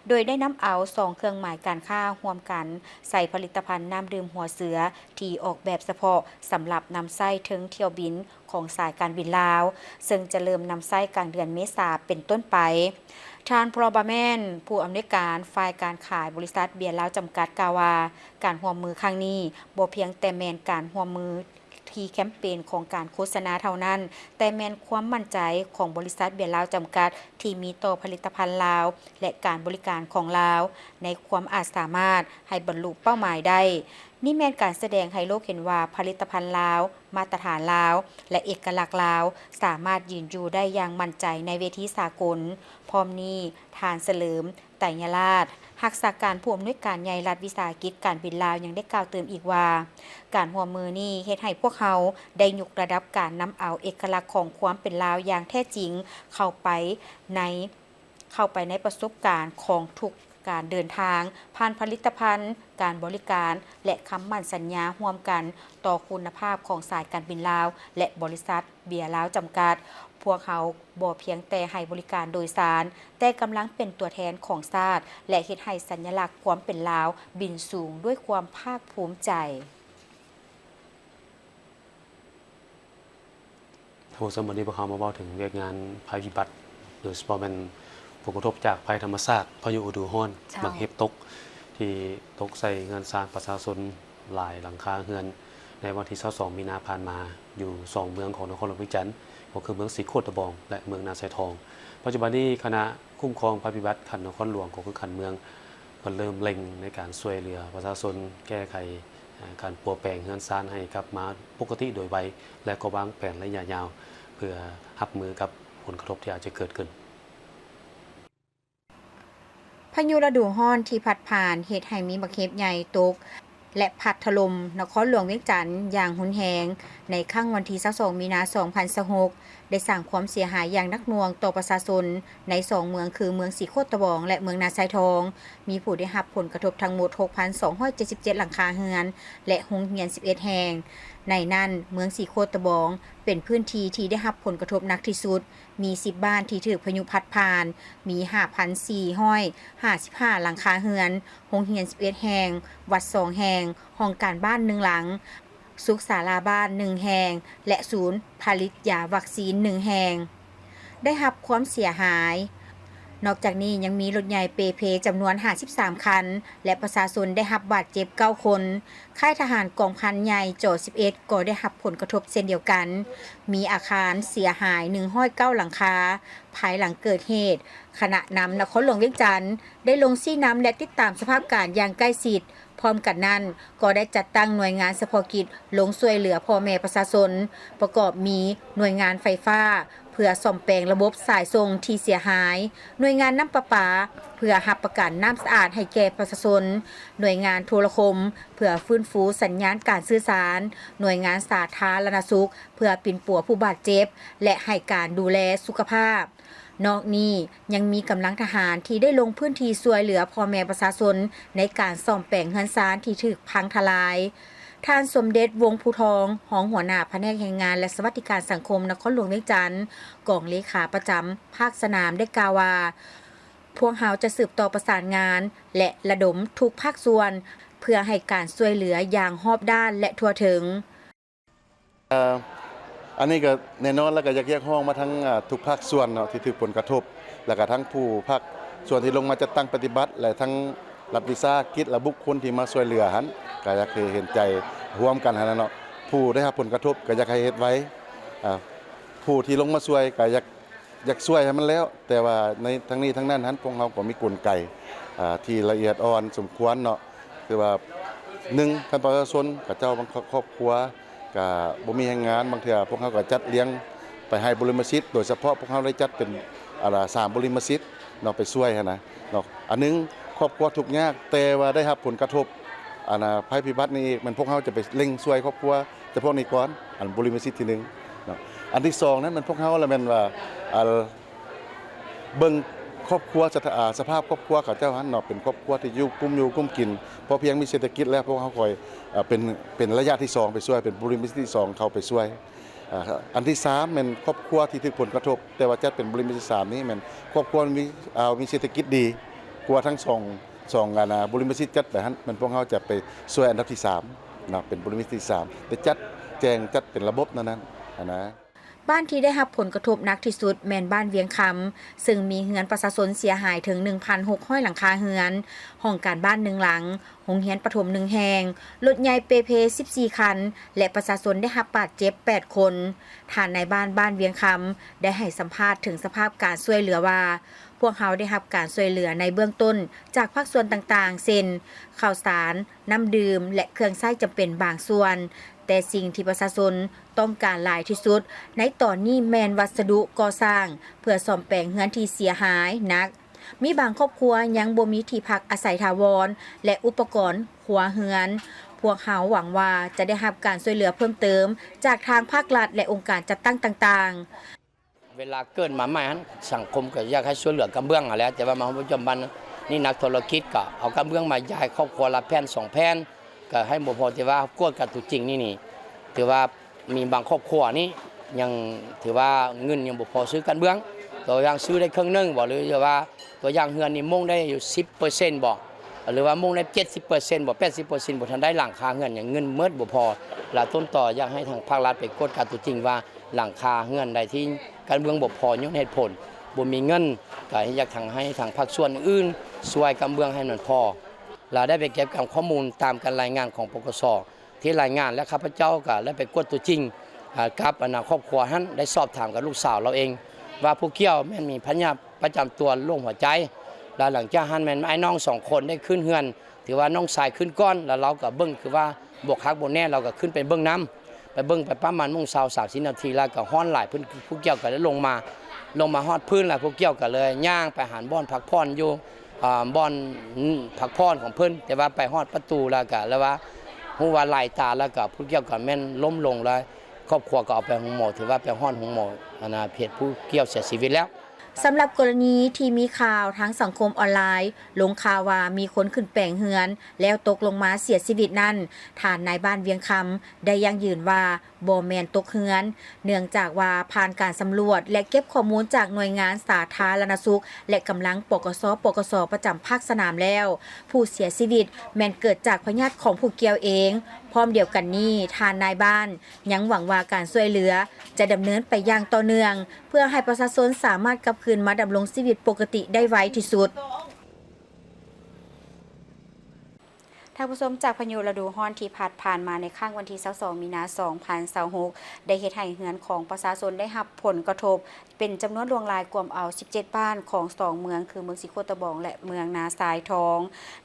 ໂດຍໄດ້ນຳເອົາຊອງເຄື່ອງໝາຍການຄ້າຮ່ວມກັນໃສ່ຜະລິດຕະພັນນ້ຳດື່ມຫົວເສືອທີ່ອອກແບບສະເພາະສຳລັບນຳໃຊ້ເທິງຖ້ຽວບິນຂອງສາຍການບິນລາວ, ເຊິ່ງຈະເລີ່ມນຳໃຊ້ກາງເດືອນເມສາເປັນຕົ້ນໄປ. ທ່ານ ພຣອບາແມນ ຜູ້ອຳນວຍການຝ່າຍການຂາຍບໍລິສັດເບຍລາວຈຳກັດ ກ່າວວ່າ ການຮ່ວມມືຄັ້ງນີ້ບໍ່ພຽງແຕ່ແມ່ນການຮ່ວມມື ທີ່ແຄມເປນຂອງການໂຄສະນາເທົ່ານັ້ນ, ແຕ່ແມ່ນຄວາມໝັ້ນໃຈຂອງບໍລິສັດເບຍລາວຈຳກັດ ທີ່ມີຕໍ່ຜະລິດຕະພັນລາວ ແລະ ການບໍລິການຂອງລາວ ໃນຄວາມອາດສາມາດໃຫ້ບັນລຸເປົ້າໝາຍໄດ້. ນີ້ແມ່ນການສະແດງໃຫ້ໂລກເຫັນວ່າຜະລິດຕະພັນລາວ, ມາດຕະຖານລາວ ແລະ ເອກະລັກລາວ ສາມາດຢືນຢູ່ໄດ້ຢ່າງໝັ້ນໃຈໃນເວທີສາກົນ. ພ້ອມນີ້, ທ່ານ ສະເຫຼີມ ໄຕຍະລາດ ຮັກສາການຜູ້ອຳນວຍການໃຫຍ່ລັດວິສາຫະກິດການບິນລາວ ຍັງໄດ້ກ່າວຕື່ມອີກວ່າ ການຮ່ວມມືນີ້ເຮັດໃຫ້ພວກເຮົາໄດ້ຍົກລະດັບການນຳເອົາເອກະລັກຂອງຄວາມເປັນລາວຢ່າງແທ້ຈິງເຂົ້າໄປໃນ, ເຂົ້າໄປໃນປະສົບການຂອງທຸກການເດີນທາງ ຜ່ານຜະລິດຕະພັນ, ການບໍລິການ ແລະ ຄຳໝັ້ນສັນຍາຮ່ວມກັນຕໍ່ຄຸນນະພາບຂອງສາຍການບິນລາວ ແລະ ບໍລິສັດ ເບຍລາວຈຳກັດ. ພວກເຮົາບໍ່ພຽງແຕ່ໃຫ້ບໍລິການໂດຍສານ, ແຕ່ກຳລັງເປັນຕົວແທນຂອງຊາດ ແລະ ເຮັດໃຫ້ສັນຍະລັກຄວາມເປັນລາວບິນສູງດ້ວຍຄວາມພາກພູມໃຈ. ທ່ານຜູ້ຊົມ, ວັນນີ້ພວກເຮົາມາເວົ້າເຖິງວຽກງານໄພພິບັດ, ໂດຍສະເພາະແມ່ນຜົນກະທົບຈາກໄພທຳມະຊາດ, ພາຍຸລະດູຮ້ອນ ເຈົ້າ ໝາກເຫັບຕົກ ທີ່ຕົກໃສ່ເຮືອນຊານປະຊາຊົນ ຫຼາຍຫຼັງຄາເຮືອນໃນວັນທີຊາວສອງມີນາຜ່ານມາ ຢູ່ສອງເມືອງຂອງນະຄອນຫຼວງວຽງຈັນ ກໍຄືເມືອງສີໂຄດຕະບອງ ແລະ ເມືອງນາຊາຍທອງ. ປັດຈຸບັນນີ້ຄະນະຄຸ້ມຄອງໄພພິບັດຂັ້ນນະຄອນຫຼວງ ກໍຄືຂັ້ນເມືອງ ເພິ່ນເລີ່ມເລັ່ງໃນການຊ່ວຍເຫຼືອປະຊາຊົນແກ້ໄຂ ເອີ່ ການປົວແປງເຮືອນຊານໃຫ້ກັບມາປົກກະຕິໂດຍໄວ ແລະ ກໍວາງແຜນໄລຍະຍາວ ເພື່ອຮັບມືກັບຜົນກະທົບທີ່ອາດຈະເກີດຂຶ້ນ. ພາຍຸລະດູຮ້ອນທີ່ພັດຜ່ານເຮັດໃຫ້ມີໝາກເຫັບໃຫຍ່ຕົກ ແລະ ພັດຖະຫຼົ່ມນະຄອນຫຼວງວຽງຈັນຢ່າງຮຸນແຮງ ໃນຄ່ຳວັນທີຊາວສອງມີນາສອງພັນຊາວຫົກ ໄດ້ສ້າງຄວາມເສຍຫາຍຢ່າງໜັກໜ່ວງຕໍ່ປະຊາຊົນໃນສອງເມືອງ ຄື ເມືອງສີໂຄດຕະບອງ ແລະ ເມືອງນາຊາຍທອງ, ມີຜູ້ໄດ້ຮັບຜົນກະທົບທັງໝົດຫົກພັນສອງຮ້ອຍເຈັດສິບເຈັດຫຼັງຄາເຮືອນ ແລະ ໂຮງຮຽນສິບເອັດແຫ່ງ. ໃນນັ້ນ, ເມືອງສີໂຄດຕະບອງເປັນພື້ນທີ່ທີ່ໄດ້ຮັບຜົນກະທົບໜັກທີ່ສຸດ, ມີສິບບ້ານທີ່ຖືກພາຍຸພັດຜ່ານ, ມີຫ້າພັນສີ່ຮ້ອຍຫ້າສິບຫ້າຫຼັງຄາເຮືອນ, ໂຮງຮຽນສິບເອັດແຫ່ງ, ວັດສອງແຫ່ງ, ຫ້ອງການບ້ານໜຶ່ງຫຼັງ, ສຸກສາລາບ້ານໜຶ່ງແຫ່ງ ແລະ ສູນຜະລິດຢາວັກຊີນໜຶ່ງແຫ່ງ ໄດ້ຮັບຄວາມເສຍຫາຍ. ນອກຈາກນີ້ຍັງມີລົດໃຫຍ່ເປເພຈຳນວນຫ້າສິບສາມຄັນ ແລະ ປະຊາຊົນໄດ້ຮັບບາດເຈັບເກົ້າຄົນ. ຄ້າຍທະຫານກອງພັນໃຫຍ່ ຈອສິບເອັດ ກໍໄດ້ຮັບຜົນກະທົບເຊັ່ນດຽວກັນ, ມີອາຄານເສຍຫາຍໜຶ່ງຮ້ອຍເກົ້າຫຼັງຄາ. ພາຍຫຼັງເກີດເຫດ, ຄະນະນຳນະຄອນຫຼວງວຽງຈັນໄດ້ລົງຊີ້ນຳ ແລະ ຕິດຕາມສະພາບການຢ່າງໃກ້ຊິດ. ພ້ອມກັນນັ້ນ, ກໍໄດ້ຈັດຕັ້ງໜ່ວຍງານສະເພາະກິດລົງຊ່ວຍເຫຼືອພໍ່ແມ່ປະຊາຊົນ, ປະກອບມີໜ່ວຍງານໄຟຟ້າ, ເພື່ອສ້ອມແປງລະບົບສາຍສົ່ງທີ່ເສຍຫາຍ, ໜ່ວຍງານນ້ຳປະປາ ເພື່ອຮັບປະກັນນ້ຳສະອາດໃຫ້ແກ່ປະຊາຊົນ, ໜ່ວຍງານໂທລະຄົມ ເພື່ອຟື້ນຟູສັນຍານການສື່ສານ, ໜ່ວຍງານສາທາລະນະສຸກ ເພື່ອປິ່ນປົວຜູ້ບາດເຈັບ ແລະ ໃຫ້ການດູແລສຸຂະພາບ. ນອກນີ້ຍັງມີກຳລັງທະຫານທີ່ໄດ້ລົງພື້ນທີ່ຊ່ວຍເຫຼືອພໍ່ແມ່ປະຊາຊົນໃນການສ້ອມແປງເຮືອນຊານທີ່ຖືກພັງທະລາຍ. ທ່ານ ສົມເດັດ ວົງພູທອງ, ຮອງຫົວໜ້າພະແນກແຮງງານ ແລະ ສະຫວັດດີການສັງຄົມນະຄອນຫຼວງວຽງຈັນ, ກອງເລຂາປະຈຳພາກສະໜາມ ໄດ້ກ່າວວ່າ, ພວກເຮົາຈະສືບຕໍ່ປະສານງານ ແລະ ລະດົມທຸກພາກສ່ວນ ເພື່ອໃຫ້ການຊ່ວຍເຫຼືອຢ່າງຮອບດ້ານ ແລະ ທົ່ວເຖິງ. ເອີ ອັນນີ້ກໍແນ່ນອນ ແລ້ວກໍຢາກຮຽກຮ້ອງມາທາງ ເອີ ທຸກພາກສ່ວນເນາະ ທີ່ຖືກຜົນກະທົບ ແລ້ວກໍທັງຜູ້ພາກສ່ວນທີ່ລົງມາຈັດຕັ້ງປະຕິບັດ ແລະ ທັງລັດວິສາຫະກິດ ແລະ ບຸກຄົນທີ່ມາຊ່ວຍເຫຼືອຫັ້ນ ກໍຢາກໃຫ້ເຫັນໃຈຮ່ວມກັນຫັ້ນນະເນາະ. ຜູ້ໄດ້ຮັບຜົນກະທົບກໍຢາກໃຫ້ເຮັດໄວ, ອາ ຜູ້ທີ່ລົງມາຊ່ວຍກໍຢາກ ຢາກຊ່ວຍໃຫ້ມັນແລ້ວ, ແຕ່ວ່າໃນທັງນີ້ທັງນັ້ນຫັ້ນ ພວກເຮົາກໍມີກົນໄກ ອາ ທີ່ລະອຽດອ່ອນສົມຄວນເນາະ. ຄືວ່າ ໜຶ່ງ ຄັນປະຊາຊົນເຂົາເຈົ້າບາງຄອບຄົວກະບໍ່ມີແຮງງານ, ບາງເທື່ອພວກເຮົາກະຈັດລຽງໄປໃຫ້ບຸລິມະສິດ, ໂດຍສະເພາະພວກເຮົາໄດ້ຈັດເປັນ ອາ ສາມບຸລິມະສິດເນາະ ໄປຊ່ວຍຫັ້ນນະເນາະ. ອັນໜຶ່ງ ຄອບຄົວທຸກຍາກ ແຕ່ວ່າໄດ້ຮັບຜົນກະທົບ ອັນນະ ໄພພິບັດນີ້ອີກ ແມ່ນພວກເຮົາຈະໄປເລັ່ງຊ່ວຍຄອບຄົວຈຳພວກນີ້ກ່ອນ, ອັນບຸລິມະສິດທີໜຶ່ງເນາະ. ອັນທີສອງນັ້ນແມ່ນພວກເຮົາລະແມ່ນວ່າ ອາ ເບິ່ງຄອບຄົວ ສະ ອາ ສະພາບຄອບຄົວເຂົາເຈົ້າຫັ້ນເນາະ ເປັນຄອບຄົວທີ່ຢູ່ ກຸ້ມຢູ່ກຸ້ມກິນ ພໍພຽງມີເສດຖະກິດແລ້ວ ພວກເຮົາຄ່ອຍ ອາ ເປັນ ເປັນໄລຍະທີສອງໄປຊ່ວຍ ເປັນບຸລິມະສິດທີສອງເຂົ້າໄປຊ່ວຍ. ອາ ອັນທີສາມແມ່ນຄອບຄົວທີ່ຖືກຜົນກະທົບ ແຕ່ວ່າຈັດເປັນບຸລິມະສິດທີສາມນີ້ແມ່ນຄອບຄົວມີ ອາ ມີເສດຖະກິດດີກວ່າທັງສອງ ສອງ ອັນນະ ບຸລິມະສິດຈັດໄປຫັ້ນ ແມ່ນພວກເຮົາຈະໄປຊ່ວຍອັນດັບທີສາມເນາະ ເປັນບຸລິມະສິດທີສາມ ໄດ້ຈັດແຈງ ຈັດເປັນລະບົບແນວນັ້ນຫັ້ນນະ. ບ້ານທີ່ໄດ້ຮັບຜົນກະທົບໜັກທີ່ສຸດແມ່ນບ້ານວຽງຄຳ, ເຊິ່ງມີເຮືອນປະຊາຊົນເສຍຫາຍເຖິງ ໜຶ່ງພັນຫົກຮ້ອຍ ຫຼັງຄາເຮືອນ, ຫ້ອງການບ້ານໜຶ່ງຫຼັງ, ໂຮງຮຽນປະຖົມໜຶ່ງແຫ່ງ, ລົດໃຫຍ່ເປເພສິບສີ່ຄັນ ແລະ ປະຊາຊົນໄດ້ຮັບບາດເຈັບແປດຄົນ. ທ່ານນາຍບ້ານບ້ານວຽງຄຳ ໄດ້ໃຫ້ສຳພາດເຖິງສະພາບການຊ່ວຍເຫຼືອວ່າ, ພວກເຮົາໄດ້ຮັບການຊ່ວຍເຫຼືອໃນເບື້ອງຕົ້ນຈາກພາກສ່ວນຕ່າງໆ ເຊັ່ນ ເຂົ້າສານ, ນ້ຳດື່ມ ແລະ ເຄື່ອງໃຊ້ຈຳເປັນບາງສ່ວນ, ແຕ່ສິ່ງທີ່ປະຊາຊົນຕ້ອງການຫຼາຍທີ່ສຸດໃນຕອນນີ້ແມ່ນວັດສະດຸກໍ່ສ້າງເພື່ອສ້ອມແປງເຮືອນທີ່ເສຍຫາຍໜັກ. ມີບາງຄອບຄົວຍັງບໍ່ມີທີ່ພັກອາໄສຖາວອນ ແລະ ອຸປະກອນຄົວເຮືອນ. ພວກເຮົາຫວັງວ່າຈະໄດ້ຮັບການຊ່ວຍເຫຼືອເພີ່ມເຕີມຈາກທາງພາກລັດ ແລະ ອົງການຈັດຕັ້ງຕ່າງໆ. ເວລາເກີດມາໃໝ່ຫັ້ນ ສັງຄົມກໍຢາກໃຫ້ຊ່ວຍເຫຼືອກະເບື້ອງຫັ້ນແຫຼະ, ແຕ່ວ່າມາຮອດປັດຈຸບັນນີ້ ນັກທຸລະກິດກໍເອົາກະເບື້ອງມາຢາຍຄອບຄົວລະແຜ່ນສອງແຜ່ນ ກໍໃຫ້ບໍ່ພໍ. ແຕ່ວ່າກວດກາຕົວຈິງນີ້ນີ້ ຖືວ່າມີບາງຄອບຄົວນີ້ຍັງຖືວ່າເງິນຍັງບໍ່ພໍຊື້ກະເບື້ອງ, ຕົວຢ່າງຊື້ໄດ້ເຄິ່ງໜຶ່ງບໍ ຫຼືວ່າຕົວຢ່າງເຮືອນນີ້ມຸງໄດ້ຢູ່ສິບເປີເຊັນບໍ ຫຼືວ່າມຸງໄດ້ເຈັດສິບເປີເຊັນບໍ ແປດສິບເປີເຊັນ ບໍ່ທັນໄດ້ຫຼັງຄາເຮືອນ ຍັງເງິນໝົດບໍ່ພໍ. ລະຕົ້ນຕໍຢາກໃຫ້ທາງພາກລັດໄປກວດກາຕົວຈິງວ່າ ຫຼັງຄາເຮືອນໃດທີ່ກະເບື້ອງບໍ່ພໍຍ້ອນເຫດຜົນບໍ່ມີເງິນ, ກໍຢາກທາງໃຫ້ທາງພາກສ່ວນອື່ນຊ່ວຍກະເບື້ອງໃຫ້ມັນພໍ. ລະໄດ້ໄປເກັບກຳຂໍ້ມູນຕາມການລາຍງານຂອງ ປກສ ທີ່ລາຍງານ ແລະ ຂ້າພະເຈົ້າກໍໄດ້ໄປກວດຕົວຈິງ ອາ ກັບອັນນາຄອບຄົວຫັ້ນ ໄດ້ສອບຖາມກັບລູກສາວລາວເອງວ່າ ຜູ້ກ່ຽວແມ່ນມີພະຍາດປະຈຳຕົວໂລກຫົວໃຈ. ລະຫຼັງຈາກຫັ້ນແມ່ນອ້າຍນ້ອງສອງຄົນໄດ້ຂຶ້ນເຮືອນ ຖືວ່ານ້ອງຊາຍຂຶ້ນກ່ອນ ແລ້ວລາວກໍເບິ່ງຄືວ່າບໍ່ຄັກບໍ່ແນ່ ລາວກໍຂຶ້ນໄປເບິ່ງນຳ. ໄປເບິ່ງໄປປະມານໂມງເຊົ້າ ສາມສິບນາທີ ແລ້ວກໍຮ້ອນຫຼາຍ ເພິ່ນ ຜູ້ກ່ຽວກໍໄດ້ລົງມາ ລົງມາຮອດພື້ນແລ້ວ ຜູ້ກ່ຽວກໍເລີຍຍ່າງໄປຫາບ່ອນພັກຜ່ອນຢູ່ ອາ ບ່ອນ ອາ ພັກຜ່ອນຂອງເພິ່ນ. ແຕ່ວ່າໄປຮອດປະຕູແລ້ວກໍເລີຍວ່າ ຮູ້ວ່າຫຼາຍຕາ ແລ້ວກໍຜູ້ກ່ຽວກໍແມ່ນລົ້ມລົງ ແລ້ວຄອບຄົວກໍເອົາໄປໂຮງໝໍ ຖືວ່າໄປຮອດໂຮງໝໍ ອັນນາ ເພດຜູ້ກ່ຽວເສຍຊີວິດແລ້ວ. ສຳລັບກໍລະນີທີ່ມີຂ່າວທາງສັງຄົມອອນລາຍລົງຂ່າວວ່າມີຄົນຂຶ້ນແປງເຮືອນແລ້ວຕົກລົງມາເສຍຊີວິດນັ້ນ, ທ່ານນາຍບ້ານວຽງຄຳໄດ້ຢັ້ງຢືນວ່າບໍ່ແມ່ນຕົກເຮືອນ, ເນື່ອງຈາກວ່າຜ່ານການສຳຫຼວດ ແລະ ເກັບຂໍ້ມູນຈາກໜ່ວຍງານສາທາລະນະສຸກ ແລະ ກຳລັງ ປກສ ປກສ ປະຈຳພາກສະໜາມແລ້ວ, ຜູ້ເສຍຊີວິດແມ່ນເກີດຈາກພະຍາດຂອງຜູ້ກ່ຽວເອງ. ພ້ອມດຽວກັນນີ້, ທ່ານນາຍບ້ານ ຍັງຫວັງວ່າການຊ່ວຍເຫຼືອຈະດຳເນີນໄປຢ່າງຕໍ່ເນື່ອງ ເພື່ອໃຫ້ປະຊາຊົນສາມາດກັບຄືນມາດຳລົງຊີວິດປົກກະຕິໄດ້ໄວທີ່ສຸດ. ທ່ານຜູ້ຊົມ, ຈາກພາຍຸລະດູຮ້ອນທີ່ພັດຜ່ານມາໃນຄ້າງວັນທີຊາວສອງ ມີນາ ສອງພັນຊາວຫົກ ໄດ້ເຮັດໃຫ້ເຮືອນຂອງປະຊາຊົນໄດ້ຮັບຜົນກະທົບເປັນຈຳນວນຫຼວງຫຼາຍ, ກວມເອົາສິບເຈັດບ້ານຂອງສອງເມືອງ ຄືເມືອງສີໂຄດຕະບອງ ແລະ ເມືອງນາຊາຍທອງ,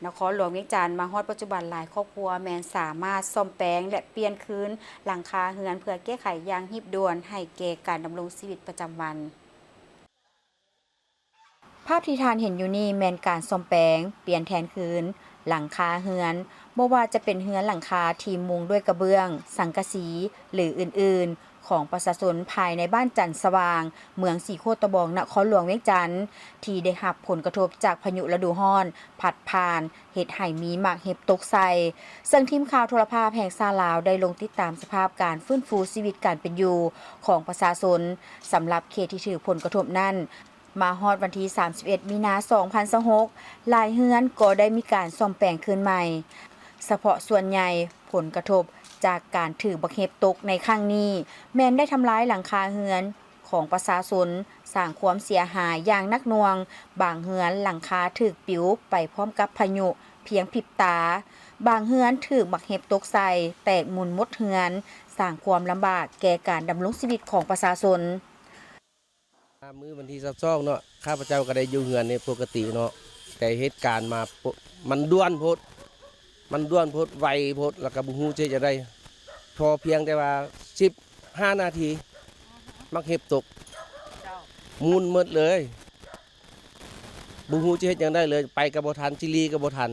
ນະຄອນຫຼວງວຽງຈັນ. ມາຮອດປັດຈຸບັນ, ຫຼາຍຄອບຄົວແມ່ນສາມາດສ້ອມແປງ ແລະ ປ່ຽນຄືນຫຼັງຄາເຮືອນ ເພື່ອແກ້ໄຂຢ່າງຮີບດ່ວນໃຫ້ແກ່ການດຳລົງຊີວິດປະຈຳວັນ. ພາບທີ່ທ່ານເຫັນຢູ່ນີ້ແມ່ນການສ້ອມແປງ, ປ່ຽນແທນຄືນຫຼັງຄາເຮືອນ, ບໍ່ວ່າຈະເປັນເຮືອນຫຼັງຄາທີ່ມຸງດ້ວຍກະເບື້ອງ, ສັງກະສີ ຫຼື ອື່ນໆ ຂອງປະຊາຊົນພາຍໃນບ້ານຈັນສະຫວ່າງ, ເມືອງສີໂຄດຕະບອງ, ນະຄອນຫຼວງວຽງຈັນ, ທີ່ໄດ້ຮັບຜົນກະທົບຈາກພາຍຸລະດູຮ້ອນພັດຜ່ານ, ເຮັດໃຫ້ມີໝາກເຫັບຕົກໃສ່, ເຊິ່ງທີມຂ່າວໂທລະພາບແຫ່ງຊາດລາວໄດ້ລົງຕິດຕາມສະພາບການຟື້ນຟູຊີວິດການເປັນຢູ່ຂອງປະຊາຊົນ ສຳລັບເຂດທີ່ຖືກຜົນກະທົບນັ້ນ. ມາຮອດວັນທີສາມສິບເອັດ ມີນາ ສອງພັນຊາວຫົກ ຫຼາຍເຮືອນກໍໄດ້ມີການສ້ອມແປງຄືນໃໝ່. ສະເພາະສ່ວນໃຫຍ່ ຜົນກະທົບຈາກການຖືກໝາກເຫັບຕົກໃນຄັ້ງນີ້ ແມ່ນໄດ້ທຳລາຍຫຼັງຄາເຮືອນ ຂອງປະຊາຊົນ, ສ້າງຄວາມເສຍຫາຍຢ່າງໜັກໜ່ວງ, ບາງເຮືອນຫຼັງຄາຖືກປິວໄປພ້ອມກັບພາຍຸພຽງພິບຕາ, ບາງເຮືອນຖືກໝາກເຫັບຕົກໃສ່ ແຕກໝູນໝົດເຮືອນ, ສ້າງຄວາມລຳບາກແກ່ການດຳລົງຊີວິດຂອງປະຊາຊົນ. ມື້ວັນທີຊາວສອງເນາະ, ຂ້າພະເຈົ້າກໍໄດ້ຢູ່ເຮືອນນີ້ປົກກະຕິເນາະ, ແຕ່ເຫດການມາ ມັນດ່ວນໂພດ, ມັນດ່ວນໂພດ, ໄວໂພດ, ແລ້ວກໍບໍ່ຮູ້ຊິເຮັດຈັ່ງໃດ, ພໍພຽງແຕ່ວ່າສິບຫ້ານາທີ ໝາກເຫັບຕົກ, ໝູນໝົດເລີຍ, ບໍ່ຮູ້ຊິເຮັດຈັ່ງໃດເລີຍ, ໄປກໍບໍ່ທັນ, ຊິຫຼີ້ກໍບໍ່ທັນ,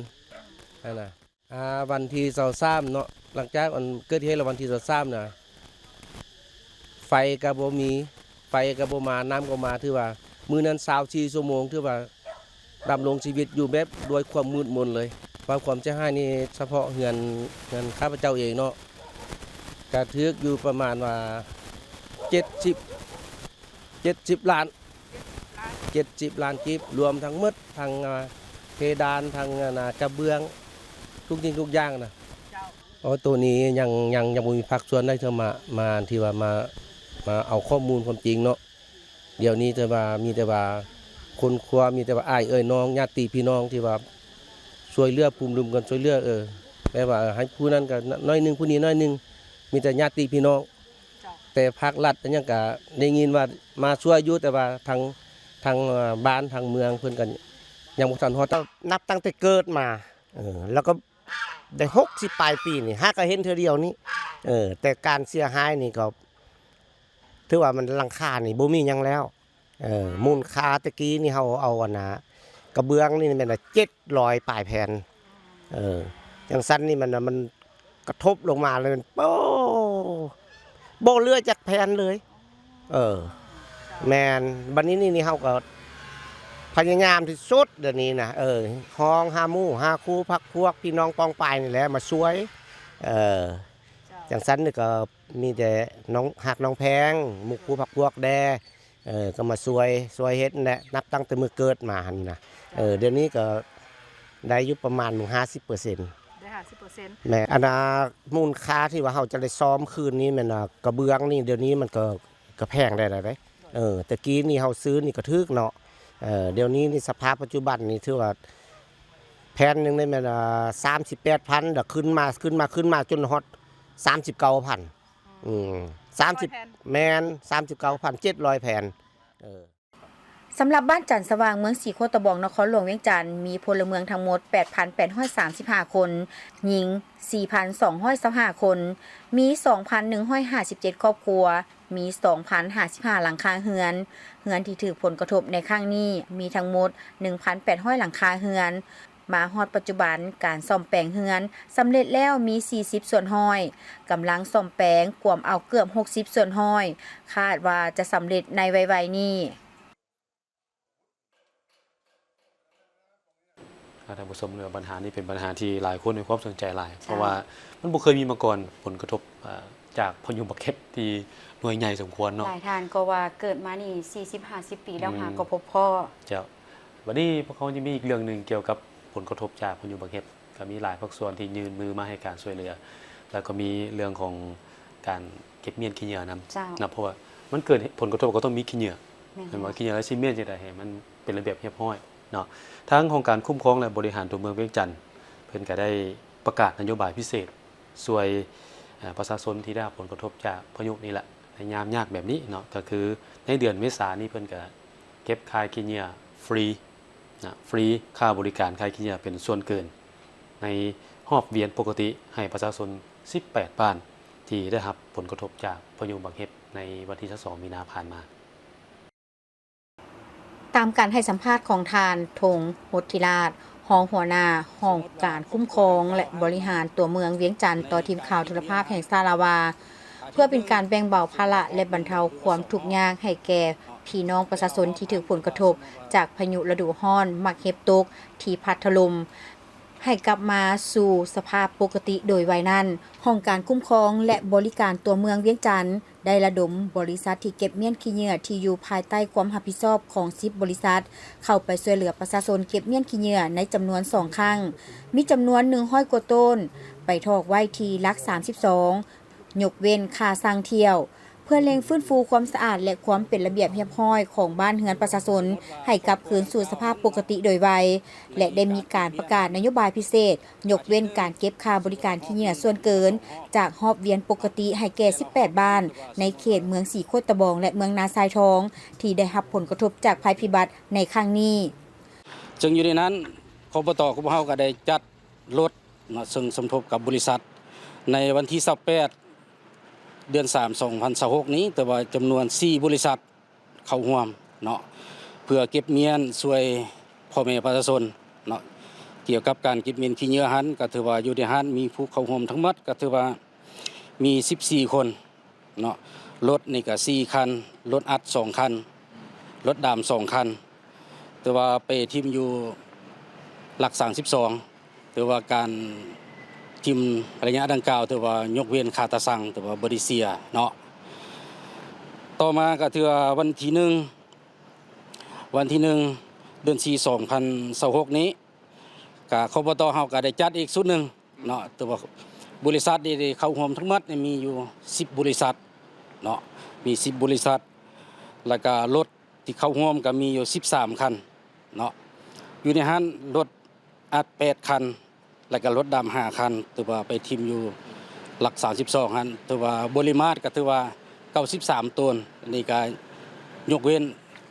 ຫັ້ນນະ. ອ່າ ວັນທີຊາວສາມເນາະ, ຫຼັງຈາກອັນເກີດເຫດແລ້ວ ວັນທີຊາວສາມນະ, ໄຟກໍບໍ່ມີ, ໄຟກໍບໍ່ມາ, ນ້ຳກໍມາ, ຖືວ່າມື້ນັ້ນຊາວສີ່ຊົ່ວໂມງ, ຖືວ່າດຳລົງຊີວິດຢູ່ແບບດ້ວຍຄວາມມືດມົນເລີຍ. ວ່າຄວາມເສຍຫາຍນີ້ສະເພາະເຮືອນ, ເຮືອນຂ້າພະເຈົ້າເອງເນາະ, ກະຖືກຢູ່ປະມານວ່າເຈັດສິບ ເຈັດສິບລ້ານ, ເຈັດສິບລ້ານກີບ, ລວມທັງໝົດ, ທັງ ອ່າ ເພດານ, ທັງ ອັນນ່າ ກະເບື້ອງ, ທຸກສິ່ງທຸກຢ່າງນະ. ໂອ້ ໂຕນີ້ຍັງ ຍັງ ຍັງບໍ່ມີພາກສ່ວນໃດເທື່ອມາ ມາ ທີ່ວ່າມາ ມາເອົາຂໍ້ມູນຄວາມຈິງເນາະ. ດຽວນີ້ແຕ່ວ່າ ມີແຕ່ວ່າຄົນຄົວ ມີແຕ່ວ່າອ້າຍເອື້ອຍນ້ອງ ຍາດຕິພີ່ນ້ອງ ທີ່ວ່າຊ່ວຍເຫຼືອ ພູມລຸມກັນຊ່ວຍເຫຼືອ, ເອີ ແບບວ່າ ເອີ ໃຫ້ຜູ້ນັ້ນກໍໜ້ອຍໜຶ່ງ ຜູ້ນີ້ໜ້ອຍໜຶ່ງ, ມີແຕ່ຍາດຕິພີ່ນ້ອງ. ເຈົ້າ. ແຕ່ພາກລັດອີ່ຫຍັງກໍໄດ້ຍິນວ່າມາຊ່ວຍຢູ່, ແຕ່ວ່າທາງ ທາງ ເອີ ບ້ານທາງເມືອງເພິ່ນກໍຍັງບໍ່ທັນຮອດ. ນັບຕັ້ງແຕ່ເກີດມາ ເອີ ແລ້ວກໍໄດ້ຫົກສິບປາຍປີນີ້ ຫາກໍເຫັນເທື່ອດຽວນີ້, ເອີ ແຕ່ການເສຍຫາຍນີ້ກໍຖືວ່າມັນ ຫຼັງຄານີ້ບໍ່ມີຫຍັງແລ້ວ. ເອີ ມູນຄ່າແຕ່ກີ້ນີ້ເຮົາເອົາ ອັນນ່າ ກະເບື້ອງນີ້ແມ່ນວ່າເຈັດຮ້ອຍປາຍແຜ່ນ. ເອີ ຈັ່ງຊັ້ນນີ້ມັນ ມັນກະທົບລົງມາແລ້ວມັນ ໂອ້ ບໍ່ເຫຼືອຈັກແຜ່ນເລີຍ. ເອີ ແມ່ນ. ບັດນີ້ນີ້ ນີ້ເຮົາກໍພະຍາຍາມທີ່ສຸດດຽວນີ້ນະ, ເອີ ຮ້ອງຫາໝູ່ຫາຄູ່ພັກພວກພີ່ນ້ອງປ້ອງປາຍນີ້ແຫຼະມາຊ່ວຍ. ເອີ ເຈົ້າ. ຈັ່ງຊັ້ນນີ້ກໍມີແຕ່ນ້ອງຮັກນ້ອງແພງ ໝູ່ຄູ່ພັກພວກແດ່ ເອີ ກໍມາຊ່ວຍ ຊ່ວຍເຮັດແຫຼະ ນັບຕັ້ງແຕ່ມື້ເກີດມາຫັ້ນນະ. ເອີ ເຈົ້າ. ດຽວນີ້ກໍໄດ້ຢູ່ປະມານຫ້າສິບເປີເຊັນ. ໄດ້ຫ້າສິບເປີເຊັນ. ແມ່ນ. ອັນນ່າ ມູນຄ່າທີ່ວ່າເຮົາຈະໄດ້ສ້ອມຄືນນີ້ແມ່ນວ່າ ກະເບື້ອງນີ້ ດຽວນີ້ມັນກໍ ກໍແພງໄດ້ແລ້ວເດ້. ເອີ ແຕ່ກີ້ນີ້ເຮົາຊື້ນີ້ກໍຖືກເນາະ. ເອີ ດຽວນີ້ນີ້ ສະພາບປັດຈຸບັນນີ້ຖືວ່າແຜ່ນໜຶ່ງນີ້ແມ່ນ ເອີ ສາມສິບແປດພັນ ແລ້ວຂຶ້ນມາ ຂຶ້ນມາ ຂຶ້ນມາຈົນຮອດສາມສິບເກົ້າພັນ. ອືມ ສາມສິບ ເຈັດຮ້ອຍແຜ່ນ. ແມ່ນ ສາມສິບເກົ້າພັນ ເຈັດຮ້ອຍແຜ່ນ. ເອີ ສຳລັບບ້ານຈັນສະຫວ່າງ ເມືອງສີໂຄດຕະບອງ ນະຄອນຫຼວງວຽງຈັນ ມີພົນລະເມືອງທັງໝົດ ແປດພັນແປດຮ້ອຍສາມສິບຫ້າຄົນ, ຍິງ ສີ່ພັນສອງຮ້ອຍຊາວຫ້າຄົນ, ມີ ສອງພັນໜຶ່ງຮ້ອຍຫ້າສິບເຈັດຄອບຄົວ, ມີ ສອງພັນຫ້າສິບຫ້າຫຼັງຄາເຮືອນ. ເຮືອນທີ່ຖືກຜົນກະທົບໃນຄັ້ງນີ້ ມີທັງໝົດ ໜຶ່ງພັນແປດຮ້ອຍຫຼັງຄາເຮືອນ. ມາຮອດປັດຈຸບັນ, ການສ້ອມແປງເຮືອນສຳເລັດແລ້ວມີ ສີ່ສິບສ່ວນຮ້ອຍ, ກຳລັງສ້ອມແປງກວມເອົາເກືອບ ຫົກສິບສ່ວນຮ້ອຍ, ຄາດວ່າຈະສຳເລັດໃນໄວໆນີ້. ທ່ານຜູ້ຊົມ, ບັນຫານີ້ເປັນບັນຫາທີ່ຫຼາຍຄົນໃຫ້ຄວາມສົນໃຈຫຼາຍ, ເຈົ້າ, ເພາະວ່າມັນບໍ່ເຄີຍມີມາກ່ອນ, ຜົນກະທົບ ເອີ ຈາກພາຍຸບັກເຫັບທີ່ໜ່ວຍໃຫຍ່ສົມຄວນເນາະ. ຫຼາຍທ່ານກໍວ່າເກີດມານີ້ ສີ່ສິບ ຫ້າສິບປີແລ້ວ ອືມ ຫາກໍພົບພໍ້. ເຈົ້າ. ບັດນີ້ພວກເຮົາຍັງມີອີກເລື່ອງໜຶ່ງກ່ຽວກັບຜົນກະທົບຈາກພາຍຸບັກເຫັບ, ກໍມີຫຼາຍພາກສ່ວນທີ່ຍື່ນມືມາໃຫ້ການຊ່ວຍເຫຼືອ, ແລ້ວກໍມີເລື່ອງຂອງການເກັບມ້ຽນຂີ້ເຫຍື້ອນຳ. ເຈົ້າ. ນະ, ເພາະວ່າມັນເກີດຜົນກະທົບກໍຕ້ອງມີຂີ້ເຫຍື້ອ. ແມ່ນ. ແມ່ນບໍ່? ແລ້ວ ຂີ້ເຫຍື້ອແລ້ວຊິມ້ຽນຈັ່ງໃດໃຫ້ມັນເປັນລະບຽບຮຽບຮ້ອຍເນາະ. ທາງຫ້ອງການຄຸ້ມຄອງ ແລະ ບໍລິຫານຕົວເມືອງວຽງຈັນ ເພິ່ນກໍໄດ້ ປະກາດນະໂຍບາຍພິເສດ ຊ່ວຍ ເອີ່ ປະຊາຊົນທີ່ໄດ້ຮັບຜົນກະທົບຈາກພາຍຸນີ້ແຫຼະ ໃນຍາມຍາກແບບນີ້ເນາະ ກໍຄືໃນເດືອນເມສານີ້ເພິ່ນກໍເກັບຄ່າຂີ້ເຫຍື້ອຟຣີນະ ຟຣີຄ່າບໍລິການຄ່າຂີ້ເຫຍື້ອເປັນສ່ວນເກີນ ໃນຮອບວຽນປົກກະຕິໃຫ້ປະຊາຊົນສິບແປດບ້ານ ທີ່ໄດ້ຮັບຜົນກະທົບຈາກພາຍຸບັກເຫັບໃນວັນທີຊາວສອງມີນາຜ່ານມາ. ຕາມການໃຫ້ສຳພາດຂອງທ່ານ ທົງ ຫົດທິລາດ ຮອງຫົວໜ້າຫ້ອງການຄຸ້ມຄອງ ແລະ ບໍລິຫານຕົວເມືອງວຽງຈັນ ຕໍ່ທີມຂ່າວໂທລະພາບແຫ່ງຊາດລາວວ່າ ເພື່ອເປັນການແບ່ງເບົາພາລະ ແລະ ບັນເທົາຄວາມທຸກຍາກໃຫ້ແກ່ພີ່ນ້ອງປະຊາຊົນທີ່ຖືກຜົນກະທົບຈາກພາຍຸລະດູຮ້ອນໝາກເຫັບຕົກທີ່ພັດຖະຫຼົ່ມ ໃຫ້ກັບມາສູ່ສະພາບປົກກະຕິໂດຍໄວນັ້ນ, ຫ້ອງການຄຸ້ມຄອງ ແລະ ບໍລິການຕົວເມືອງວຽງຈັນ ໄດ້ລະດົມບໍລິສັດທີ່ເກັບມ້ຽນຂີ້ເຫຍື້ອທີ່ຢູ່ພາຍໃຕ້ຄວາມຮັບຜິດຊອບຂອງສິບບໍລິສັດ ເຂົ້າໄປຊ່ວຍເຫຼືອປະຊາຊົນເກັບມ້ຽນຂີ້ເຫຍື້ອໃນຈຳນວນສອງຄັ້ງ, ມີຈຳນວນໜຶ່ງຮ້ອຍກວ່າໂຕນ ໄປຖອກໄວ້ທີ່ຫຼັກສາມສິບສອງ ຍົກເວັ້ນຄ່າຊ່າງທ່ຽວ ເພື່ອເລັ່ງຟື້ນຟູຄວາມສະອາດ ແລະ ຄວາມເປັນລະບຽບຮຽບຮ້ອຍຂອງບ້ານເຮືອນປະຊາຊົນ ໃຫ້ກັບຄືນສູ່ສະພາບປົກກະຕິໂດຍໄວ ແລະ ໄດ້ມີການປະກາດນະໂຍບາຍພິເສດ ຍົກເວັ້ນການເກັບຄ່າບໍລິການຂີ້ເຫຍື້ອສ່ວນເກີນ ຈາກຮອບວຽນປົກກະຕິໃຫ້ແກ່ສິບແປດບ້ານ ໃນເຂດເມືອງສີໂຄດຕະບອງ ແລະ ເມືອງນາຊາຍທອງ ທີ່ໄດ້ຮັບຜົນກະທົບຈາກໄພພິບັດໃນຄັ້ງນີ້. ເຊິ່ງຢູ່ໃນນັ້ນ ຄບຕ ຂອງພວກເຮົາກໍໄດ້ຈັດລົດເນາະ ເຊິ່ງສົມທົບກັບບໍລິສັດ ໃນວັນທີຊາວແປດ ເດືອນສາມ ສອງພັນຊາວຫົກນີ້ ແຕ່ວ່າຈຳນວນສີ່ບໍລິສັດເຂົ້າຮ່ວມເນາະ ເພື່ອເກັບມ້ຽນຊ່ວຍພໍ່ແມ່ປະຊາຊົນເນາະ ກ່ຽວກັບການເກັບມ້ຽນຂີ້ເຫຍື້ອຫັ້ນ ກໍຖືວ່າຢູ່ໃນຫັ້ນມີຜູ້ເຂົ້າຮ່ວມທັງໝົດ ກໍຖືວ່າມີສິບສີ່ຄົນ ເນາະ ລົດນີ້ກະສີ່ຄັນ, ລົດອັດສອງຄັນ, ລົດດຳສອງຄັນ ແຕ່ວ່າໄປຖິ້ມຢູ່ຫຼັກສາມສິບສອງ ແຕ່ວ່າການຖິ້ມໄລຍະດັ່ງກ່າວ ຖືວ່າຍົກເວັ້ນຄ່າຕາຊັ່ງ ຖືວ່າບໍ່ໄດ້ເສຍເນາະ. ຕໍ່ມາກະຖືວ່າວັນທີໜຶ່ງ ວັນທີໜຶ່ງ ເດືອນສີ່ ສອງພັນຊາວຫົກນີ້ ກະ ຄບຕ ເຮົາກະໄດ້ຈັດອີກຊຸດໜຶ່ງ ເນາະ ແຕ່ວ່າບໍລິສັດທີ່ໄດ້ເຂົ້າຮ່ວມທັງໝົດນີ້ມີຢູ່ສິບບໍລິສັດເນາະ ມີສິບບໍລິສັດ ແລ້ວກະລົດທີ່ເຂົ້າຮ່ວມກະມີຢູ່ສິບສາມຄັນເນາະ ຢູ່ໃນຫັ້ນລົດອັດແປດຄັນ ແລ້ວກະລົດດຳຫ້າຄັນ ຖືວ່າໄປຖິ້ມຢູ່ຫຼັກສາມສິບສອງຫັ້ນ ຖືວ່າບໍລິມາດກະຖືວ່າເກົ້າສິບສາມໂຕນ ອັນນີ້ກະຍົກເວັ້ນ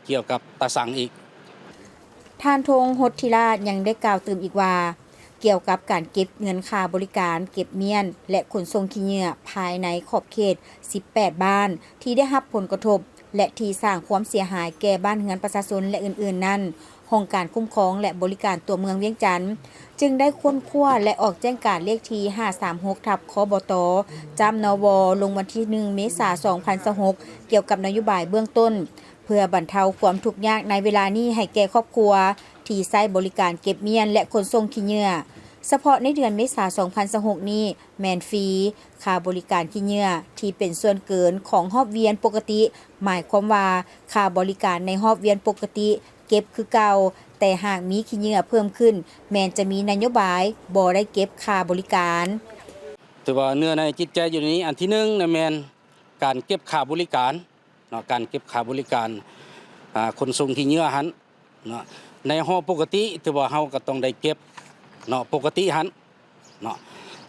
ກ່ຽວກັບຕາຊັ່ງອີກ. ທ່ານ ທົງ ຫົດທິລາດ ຍັງໄດ້ກ່າວຕື່ມອີກວ່າ ກ່ຽວກັບການເກັບເງິນຄ່າບໍລິການເກັບມ້ຽນ ແລະ ຂົນສົ່ງຂີ້ເຫຍື້ອພາຍໃນຂອບເຂດສິບແປດບ້ານ ທີ່ໄດ້ຮັບຜົນກະທົບ ແລະ ທີ່ສ້າງຄວາມເສຍຫາຍແກ່ບ້ານເຮືອນປະຊາຊົນ ແລະ ອື່ນໆນັ້ນ, ຫ້ອງການຄຸ້ມຄອງ ແລະ ບໍລິການຕົວເມືອງວຽງຈັນ ຈຶ່ງໄດ້ຄົ້ນຄວ້າ ແລະ ອອກແຈ້ງການເລກທີຫ້າສາມຫົກ ທັບ ຄບຕ ຈ້ຳ ນວ ລົງວັນທີໜຶ່ງ ເມສາ ສອງພັນຊາວຫົກ ກ່ຽວກັບນະໂຍບາຍເບື້ອງຕົ້ນ ເພື່ອບັນເທົາຄວາມທຸກຍາກໃນເວລານີ້ໃຫ້ແກ່ຄອບຄົວທີ່ໃຊ້ບໍລິການເກັບມ້ຽນ ແລະ ຂົນສົ່ງຂີ້ເຫຍື້ອ. ສະເພາະໃນເດືອນເມສາ ສອງພັນຊາວຫົກນີ້ ແມ່ນຟຣີຄ່າບໍລິການຂີ້ເຫຍື້ອທີ່ເປັນສ່ວນເກີນຂອງຮອບວຽນປົກກະຕິ, ໝາຍຄວາມວ່າຄ່າບໍລິການໃນຮອບວຽນປົກກະຕິເກັບຄືເກົ່າ, ແຕ່ຫາກມີຂີ້ເຫຍື້ອເພີ່ມຂຶ້ນ ແມ່ນຈະມີນະໂຍບາຍບໍ່ໄດ້ເກັບຄ່າບໍລິການ. ຖືວ່າເນື້ອໃນຈິດໃຈຢູ່ໃນນີ້ ອັນທີໜຶ່ງນະແມ່ນການເກັບຄ່າບໍລິການ ເນາະ ການເກັບຄ່າບໍລິການ ອາ ຂົນສົ່ງຂີ້ເຫຍື້ອຫັ້ນເນາະ ໃນຮອບປົກກະຕິ ຖືວ່າເຮົາກໍຕ້ອງໄດ້ເກັບເນາະ ປົກກະຕິຫັ້ນເນາະ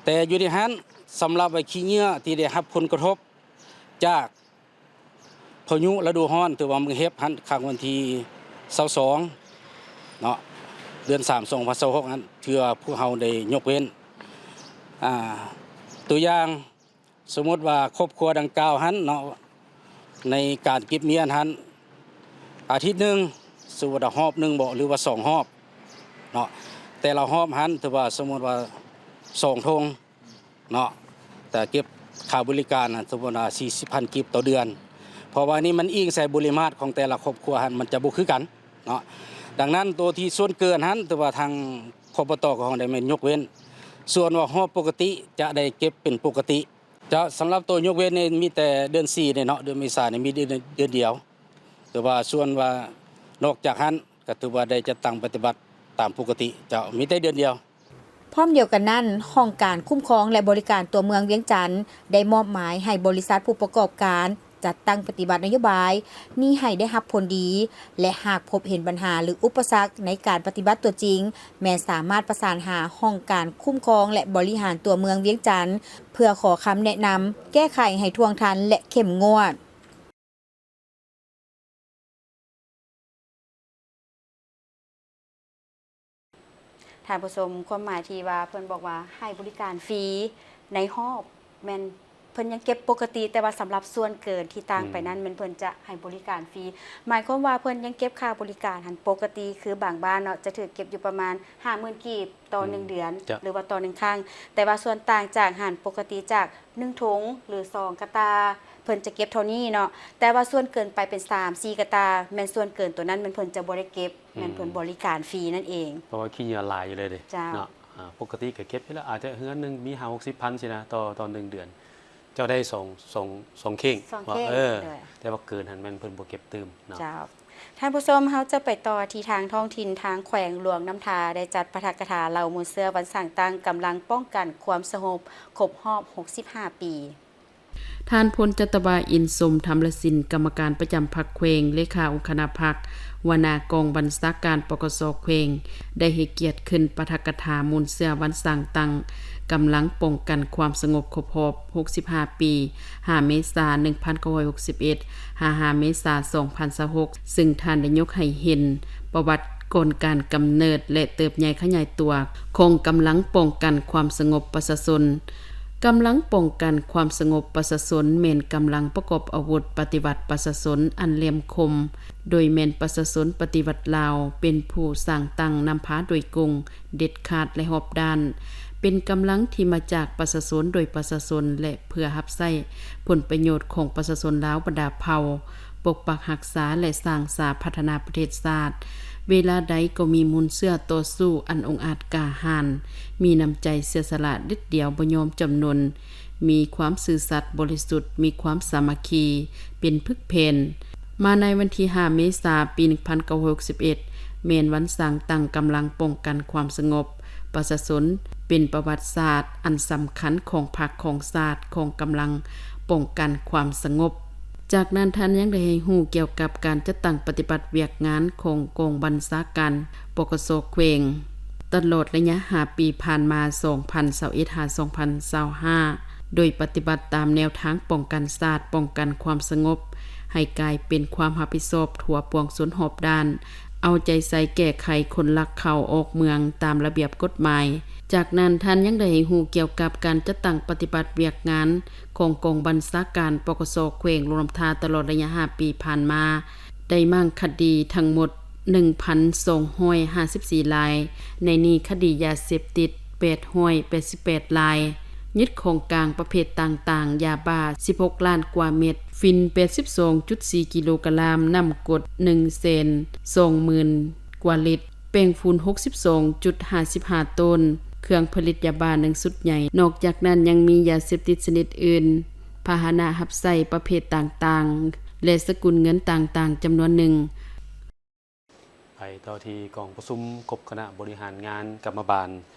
ແຕ່ຢູ່ໃນຫັ້ນ ສຳລັບໄອ້ຂີ້ເຫຍື້ອທີ່ໄດ້ຮັບຜົນກະທົບຈາກພາຍຸລະດູຮ້ອນ ຖືວ່າມັນເຫັບຫັ້ນ ຄັ້ງວັນທີຊາວສອງເນາະ ເດືອນສາມ ສອງພັນຊາວຫົກຫັ້ນ ຖືວ່າພວກເຮົາໄດ້ຍົກເວັ້ນ ອາ ຕົວຢ່າງ ສົມມຸດວ່າຄອບຄົວດັ່ງກ່າວຫັ້ນເນາະ ໃນການເກັບມ້ຽນຫັ້ນ ອາທິດໜຶ່ງ ສົມມຸດວ່າຮອບໜຶ່ງບໍ ຫຼືວ່າສອງຮອບເນາະ ແຕ່ລະຮອບຫັ້ນຖືວ່າສົມມຸດວ່າສອງຖົງເນາະ ແຕ່ເກັບຄ່າບໍລິການນະ ສົມມຸດວ່າສີ່ສິບພັນກີບຕໍ່ເດືອນ ເພາະວ່ານີ້ມັນອີງໃສ່ບໍລິມາດຂອງແຕ່ລະຄອບຄົວຫັ້ນ ມັນຈະບໍ່ຄືກັນເນາະ. ດັ່ງນັ້ນ ໂຕທີ່ສ່ວນເກີນຫັ້ນ ຖືວ່າທາງ ຄບຕ ຂອງເຮົາໄດ້ແມ່ນຍົກເວັ້ນ ສ່ວນວ່າຮອບປົກກະຕິຈະໄດ້ເກັບເປັນປົກກະຕິ. ຈະ ສຳລັບໂຕຍົກເວັ້ນນີ້ມີແຕ່ເດືອນສີ່ນີ້ເນາະ ເດືອນເມສານີ້ມີເດືອນ ເດືອນດຽວ ແຕ່ວ່າສ່ວນວ່ານອກຈາກຫັ້ນກໍຖືວ່າໄດ້ຈັດຕັ້ງປະຕິບັດຕາມປົກກະຕິ ເຈົ້າ ມີແຕ່ເດືອນດຽວ. ພ້ອມດຽວກັນນັ້ນ, ຫ້ອງການຄຸ້ມຄອງ ແລະ ບໍລິການຕົວເມືອງວຽງຈັນ ໄດ້ມອບໝາຍໃຫ້ບໍລິສັດຜູ້ປະກອບການ ຈັດຕັ້ງປະຕິບັດນະໂຍບາຍນີ້ໃຫ້ໄດ້ຮັບຜົນດີ ແລະ ຫາກພົບເຫັນບັນຫາ ຫຼື ອຸປະສັກໃນການປະຕິບັດຕົວຈິງ, ແມ່ນສາມາດປະສານຫາຫ້ອງການຄຸ້ມຄອງ ແລະ ບໍລິຫານຕົວເມືອງວຽງຈັນ ເພື່ອຂໍຄຳແນະນຳແກ້ໄຂໃຫ້ທ່ວງທັນ ແລະ ເຂັ້ມງວດ. ທ່ານຜູ້ຊົມ, ຄວາມໝາຍທີ່ວ່າເພິ່ນບອກວ່າໃຫ້ບໍລິການຟຣີໃນຮອບ ແມ່ນເພິ່ນຍັງເກັບປົກກະຕິ, ແຕ່ວ່າສຳລັບສ່ວນເກີນທີ່ຕ່າງໄປນັ້ນ ອືມ ແມ່ນເພິ່ນຈະໃຫ້ບໍລິການຟຣີ. ໝາຍຄວາມວ່າເພິ່ນຍັງເກັບຄ່າບໍລິການຫັ້ນປົກກະຕິ, ຄືບາງບ້ານເນາະ ຈະຖືກເກັບຢູ່ປະມານຫ້າໝື່ນກີບຕໍ່ ອືມ ໜຶ່ງເດືອນ ເຈົ້າ ຫຼືວ່າຕໍ່ໜຶ່ງຄັ້ງ. ແຕ່ວ່າສ່ວນຕ່າງຈາກຫັ້ນ ປົກກະຕິຈາກໜຶ່ງຖົງ ຫຼື ສອງກະຕ່າ ເພິ່ນຈະເກັບເທົ່ານີ້ເນາະ, ແຕ່ວ່າສ່ວນເກີນໄປເປັນສາມສີ່ກະຕ່າ ແມ່ນສ່ວນເກີນໂຕນັ້ນແມ່ນເພິ່ນຈະບໍ່ໄດ້ເກັບ, ອືມ ແມ່ນເພິ່ນບໍລິການຟຣີນັ້ນເອງ. ເພາະວ່າຂີ້ເຫຍື້ອຫຼາຍຢູ່ເລີຍເດ້ ເຈົ້າ ເນາະ. ອ່າ ປົກກະຕິກໍເກັບຢູ່ແລ້ວ ອາດຈະເຮືອນໜຶ່ງມີຫ້າຫົກສິບພັນຊີ້ນະ ຕໍ່ ຕໍ່ໜຶ່ງເດືອນ ເຈົ້າໄດ້ສອງ ສອງ ສອງເຄັ່ງ ສອງເຄັ່ງ ວ່າ ເອີ ໂດຍ ແຕ່ວ່າເກີນຫັ້ນແມ່ນເພິ່ນບໍ່ເກັບຕື່ມເນາະ. ເຈົ້າ ທ່ານຜູ້ຊົມ, ເຮົາຈະໄປຕໍ່ທີ່ທາງທ້ອງຖິ່ນ ທາງແຂວງຫຼວງນ້ຳທາ ໄດ້ຈັດປາຖະກະຖາເລົ່າມູນເຊື້ອວັນສ້າງຕັ້ງກຳລັງປ້ອງກັນຄວາມສະຫງົບຄົບຮອບຫົກສິບຫ້າປີ. ທ່ານ ພົນຈັດຕະວາ ອິນສົມທຳລະສິນ ກຳມະການປະຈຳພັກແຂວງ, ເລຂາອົງຄະນະພັກ, ຫົວໜ້າກອງບັນຊາການ ປກສ ແຂວງ ໄດ້ໃຫ້ກຽດຂຶ້ນປາຖະກະຖາມູນເຊື້ອວັນສ້າງຕັ້ງກຳລັງປ້ອງກັນຄວາມສະຫງົບຄົບຮອບຫົກສິບຫ້າປີ, ຫ້າເມສາ ໜຶ່ງພັນເກົ້າຮ້ອຍຫົກສິບເອັດ ຫາ ຫ້າເມສາ ສອງພັນຊາວຫົກ ຊຶ່ງທ່ານໄດ້ຍົກໃຫ້ເຫັນປະຫວັດກ່ອນການກຳເນີດ ແລະ ເຕີບໃຫຍ່ຂະຫຍາຍຕົວຂອງກຳລັງປ້ອງກັນຄວາມສະຫງົບປະຊາຊົນ. ກຳລັງປ້ອງກັນຄວາມສະຫງົບປະຊາຊົນ ແມ່ນກຳລັງປະກອບອາວຸດປະຕິວັດປະຊາຊົນອັນແຫຼມຄົມ, ໂດຍແມ່ນປະຊາຊົນປະຕິວັດລາວເປັນຜູ້ສ້າງຕັ້ງນຳພາໂດຍກົງ, ເດັດຂາດ ແລະ ຮອບດ້ານ, ເປັນກຳລັງທີ່ມາຈາກປະຊາຊົນ ໂດຍປະຊາຊົນ ແລະ ເພື່ອຮັບໃຊ້ຜົນປະໂຫຍດຂອງປະຊາຊົນລາວບັນດາເຜົ່າ, ປົກປັກຮັກສາ ແລະ ສ້າງສາພັດທະນາປະເທດຊາດ. ເວລາໃດກໍມີມູນເຊື້ອຕໍ່ສູ້ອັນອົງອາດກ້າຫານ, ມີນ້ຳໃຈເສຍສະຫຼະເດັດດ່ຽວບໍ່ຍອມຈຳນົນ, ມີຄວາມຊື່ສັດບໍລິສຸດ, ມີຄວາມສາມັກຄີເປັນຜຶກແຜ່ນ. ມາໃນວັນທີຫ້າເມສາ ປີໜຶ່ງພັນເກົ້າຮ້ອຍຫົກສິບເອັດ ແມ່ນວັນສ້າງຕັ້ງກຳລັງປ້ອງກັນຄວາມສະຫງົບປະຊາຊົນ, ເປັນປະຫວັດສາດອັນສຳຄັນຂອງພັກ, ຂອງຊາດ, ຂອງກຳລັງປ້ອງກັນຄວາມສະຫງົບ. ຈາກນັ້ນທ່ານຍັງໄດ້ໃຫ້ຮູ້ກ່ຽວກັບການຈັດຕັ້ງປະຕິບັດວຽກງານຂອງກອງບັນຊາການ ປກສ ແຂວງ ຕະຫຼອດໄລຍະຫ້າປີຜ່ານມາ ສອງພັນຊາວເອັດ ຫາ ສອງພັນຊາວຫ້າ ໂດຍປະຕິບັດຕາມແນວທາງປ້ອງກັນຊາດ, ປ້ອງກັນຄວາມສະຫງົບ ໃຫ້ກາຍເປັນຄວາມຮັບຜິດຊອບທົ່ວປວງຊົນຮອບດ້ານ, ເອົາໃຈໃສ່ແກ້ໄຂຄົນລັກເຂົ້າອອກເມືອງຕາມລະບຽບກົດໝາຍ. ຈາກນັ້ນທ່ານຍັງໄດ້ໃຫ້ຮູ້ກ່ຽວກັບການຈັດຕັ້ງປະຕິບັດວຽກງານຂອງກອງບັນຊາການ ປກສ ແຂວງຫຼວງນ້ຳທາ ຕະຫຼອດໄລຍະຫ້າປີຜ່ານມາ ໄດ້ມ້າງຄະດີທັງໝົດ ໜຶ່ງພັນສອງຮ້ອຍຫ້າສິບສີ່ລາຍ, ໃນນີ້ຄະດີຢາເສບຕິດ ແປດຮ້ອຍແປດສິບແປດລາຍ, ຍຶດຂອງກາງປະເພດຕ່າງໆ ຢາບ້າ ສິບຫົກລ້ານກວ່າເມັດ, ຝິ່ນ ແປດສິບສອງຈຸດສີ່ກິໂລກຣາມ, ນ້ຳກົດ ໜຶ່ງແສນສອງໝື່ນກວ່າລິດ, ແປ້ງຝຸ່ນ ຫົກສິບສອງຈຸດຫ້າສິບຫ້າໂຕນ, ເຄື່ອງຜະລິດຢາບ້າ ໜຶ່ງຊຸດໃຫຍ່. ນອກຈາກນັ້ນຍັງມີຢາເສບຕິດຊະນິດອື່ນ, ພາຫະນະຮັບໃຊ້ປະເພດຕ່າງໆ ແລະ ສະກຸນເງິນຕ່າງໆ ຈຳນວນໜຶ່ງ. ໄປຕໍ່ທີ່ກອງປະຊຸມຄົບຄະນະບໍລິຫານງານກຳມະບານ